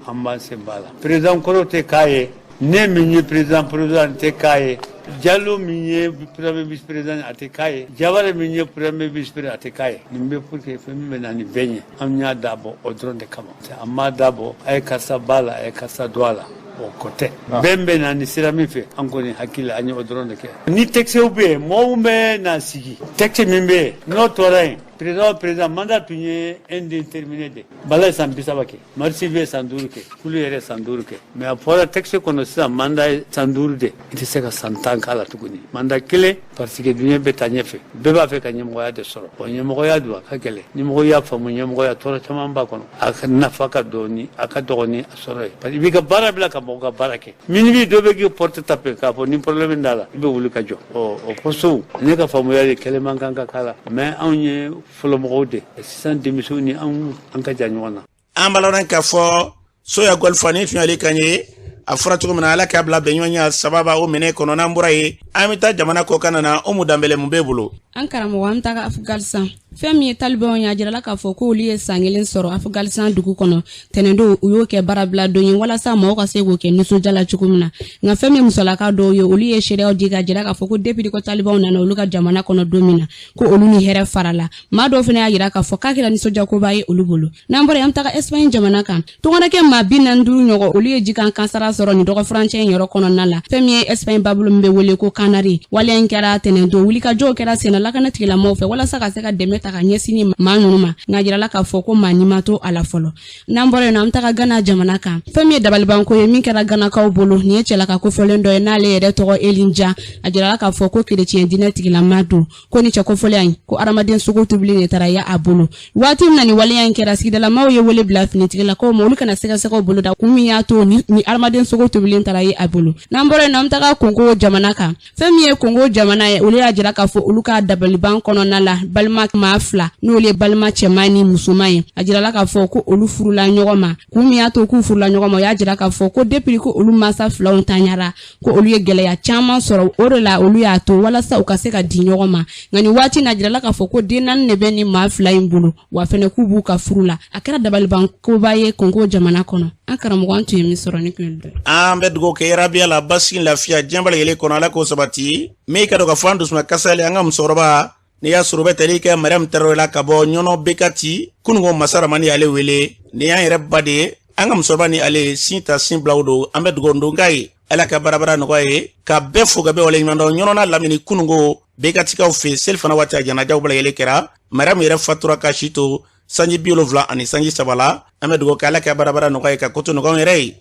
An b'an sen b'a la. Président kɔrɔ tɛ k'a ye, ne min ye président président tɛ k'a ye, Jalo min ye premier vice président a tɛ k'a ye, Jabare min ye premier vice président a tɛ k'a ye. Nin bɛ pour que fɛn min bɛ na ni bɛn ye, an y'a dabɔ o dɔrɔn de kama. An m'a dabɔ a ye karisa b'a la, a ye karisa don a la, o ko tɛ. Bɛn bɛ na ni sira min fɛ, an kɔni hakili an ye o dɔrɔn de kɛ. Ni texte bɛ yen, mɔgɔw bɛ na sigi, texte min bɛ yen n'o tora yen, président o président, mandat tun ye indéterminé de. Bala ye san 30 kɛ, Marisi ye san 5 kɛ, Kulu yɛrɛ san 5 kɛ. Mais a fɔra texte kɔnɔ sisan, mandat ye san 5 de, i tɛ se ka san 10 k'a la tuguni, mandat kelen, parce que diɲɛ bɛ taa ɲɛfɛ, bɛɛ b'a fɛ ka ɲɛmɔgɔya de sɔrɔ. Bon, ɲɛmɔgɔya dun a ka gɛlɛn. Ni mɔgɔ y'a faamu, ɲɛmɔgɔya tɔɔrɔ caman b'a kɔnɔ, a ka nafa ka dɔɔni, a ka dɔgɔn ni a sɔrɔ ye, parce que i b'i ka baara bila ka mɔgɔ ka baara kɛ. Minuit dɔ bɛ k'i porte taper k'a fɔ ni problème d'a la, i bɛ wuli ka jɔ. Ɔ o poste, ne ka faamuya ye, kɛlɛ man kan ka k'a la, mais anw ye fɔlɔmɔgɔw de, sisan denmisɛnw ni anw, an ka jan ɲɔgɔn na. An b'a lɔn k'a fɔ Soya Gɔlifa ni tun y'ale kan ye. A fɔra cogo min na, Ala k'a bila bɛnɲɔgɔnya sababa o minɛ kɔnɔ. N'an bɔra yen, an bɛ taa jamana kɔkan na. Umu Danbɛlɛ, mun b'e bolo? An karamɔgɔ, an bɛ taga Afganistan. Fɛn min ye talibanw ye, a jirala k'a fɔ k'olu ye san kelen sɔrɔ Afganistan dugu kɔnɔ. Tɛnɛndon, u y'o kɛ baarabila don ye walasa maaw ka se k'o kɛ nisɔndiya la cogo min na. Nka fɛn min musolaka dɔw ye, olu ye seereyaw di ka jira k'a fɔ ko depuis ko talibanw nana olu ka jamana kɔnɔ don min na, ko olu ni hɛrɛ farala. Maa dɔw fana y'a jira k'a fɔ k'a kɛra nisɔndiyakoba ye olu bolo. N'an bɔra yen, an bɛ taga Espagne jamana kan. Tungaranke maa 45 ɲɔgɔn, olu ye jikan kansara sɔrɔ nin dɔgɔfurancɛ in yɔrɔ kɔnɔna la. Fɛn min ye Espagne babolo min bɛ wele ko Kanari, waleya in kɛra tɛnɛndon. Wulikajɔw kɛra senna lakana tigilamɔgɔw fɛ walasa ka se ka dɛmɛ ta ka ɲɛsin ni maa ninnu ma, nka jirala k'a fɔ ko maa ni ma to a la fɔlɔ. N'an bɔra yen nɔ, an bɛ taga Gana jamana kan. Fɛn min ye dabalibanko ye min kɛra Ganakaw bolo, nin ye cɛlaka kofɔlen dɔ ye n'ale yɛrɛ tɔgɔ Elinja. A jirala k'a fɔ ko kereciyɛn diinɛ tigilama don, ko ni cɛ kofɔlen in ko hadamaden sogo tobilen de taara ye a bolo. Waati min na ni waleya in kɛra, sigidalamaw ye wele bila finitigilakaw ma, olu kana sɛgɛsɛgɛw boloda kun min y'a to ni hadamaden sogo tobilen taara ye a bolo. N'an bɔra yen nɔ, an bɛ taga Kongo jamana kan. Fɛn min ye Kongo jamana ye, olu y'a jira k'a fɔ olu ka dabaliban kɔnɔna la, balima maa maa fila, n'olu ye balima cɛman ni musoman ye. A jirala k'a fɔ ko olu furula ɲɔgɔn ma. Kun min y'a to k'u furula ɲɔgɔn ma, o y'a jira k'a fɔ ko depuis ko olu mansa filaw tanyara, ko olu ye gɛlɛya caman sɔrɔ. O de la olu y'a to walasa u ka se ka di ɲɔgɔn ma. Nka nin waati na, jirala k'a fɔ ko den naani de bɛ nin maa fila in bolo, wa fɛnɛ k'u b'u ka furu la. A kɛra dabaliban koba ye Kongo jamana kɔnɔ. An karamɔgɔ, an tun ye min sɔrɔ ni kun ye. An bɛ dugawu kɛ yarabiya la, basigi, lafiya diɲɛ bɛɛ lajɛlen kɔnɔ, Ala k'o sabati. Min ka dɔn ka fɔ an dusuma kasalen, an ka musokɔrɔba, n'i y'a sɔrɔ u bɛ tali kɛ Mariam Tarawele la ka bɔ Ɲɔnɔ Bekati, kununko masa Ramani y'ale wele. Nin y'an yɛrɛ ba de ye, an ka musokɔrɔba ni ale sin ta sin bilaw don. An bɛ dugawu don k'a ye, Ala ka barabara nɔgɔya ye, ka bɛɛ fo ka bɛɛ waleɲuman dɔn. Ɲɔnɔ n'a lamini, kununko Bekatikaw fɛ, selifana waati a janajaw bɛɛ lajɛlen kɛra. Mariam yɛrɛ fatura ka si to sanji 73 la. An bɛ dugawu kɛ, Ala ka barabara nɔgɔya ye, ka koto nɔgɔya yɛrɛ ye.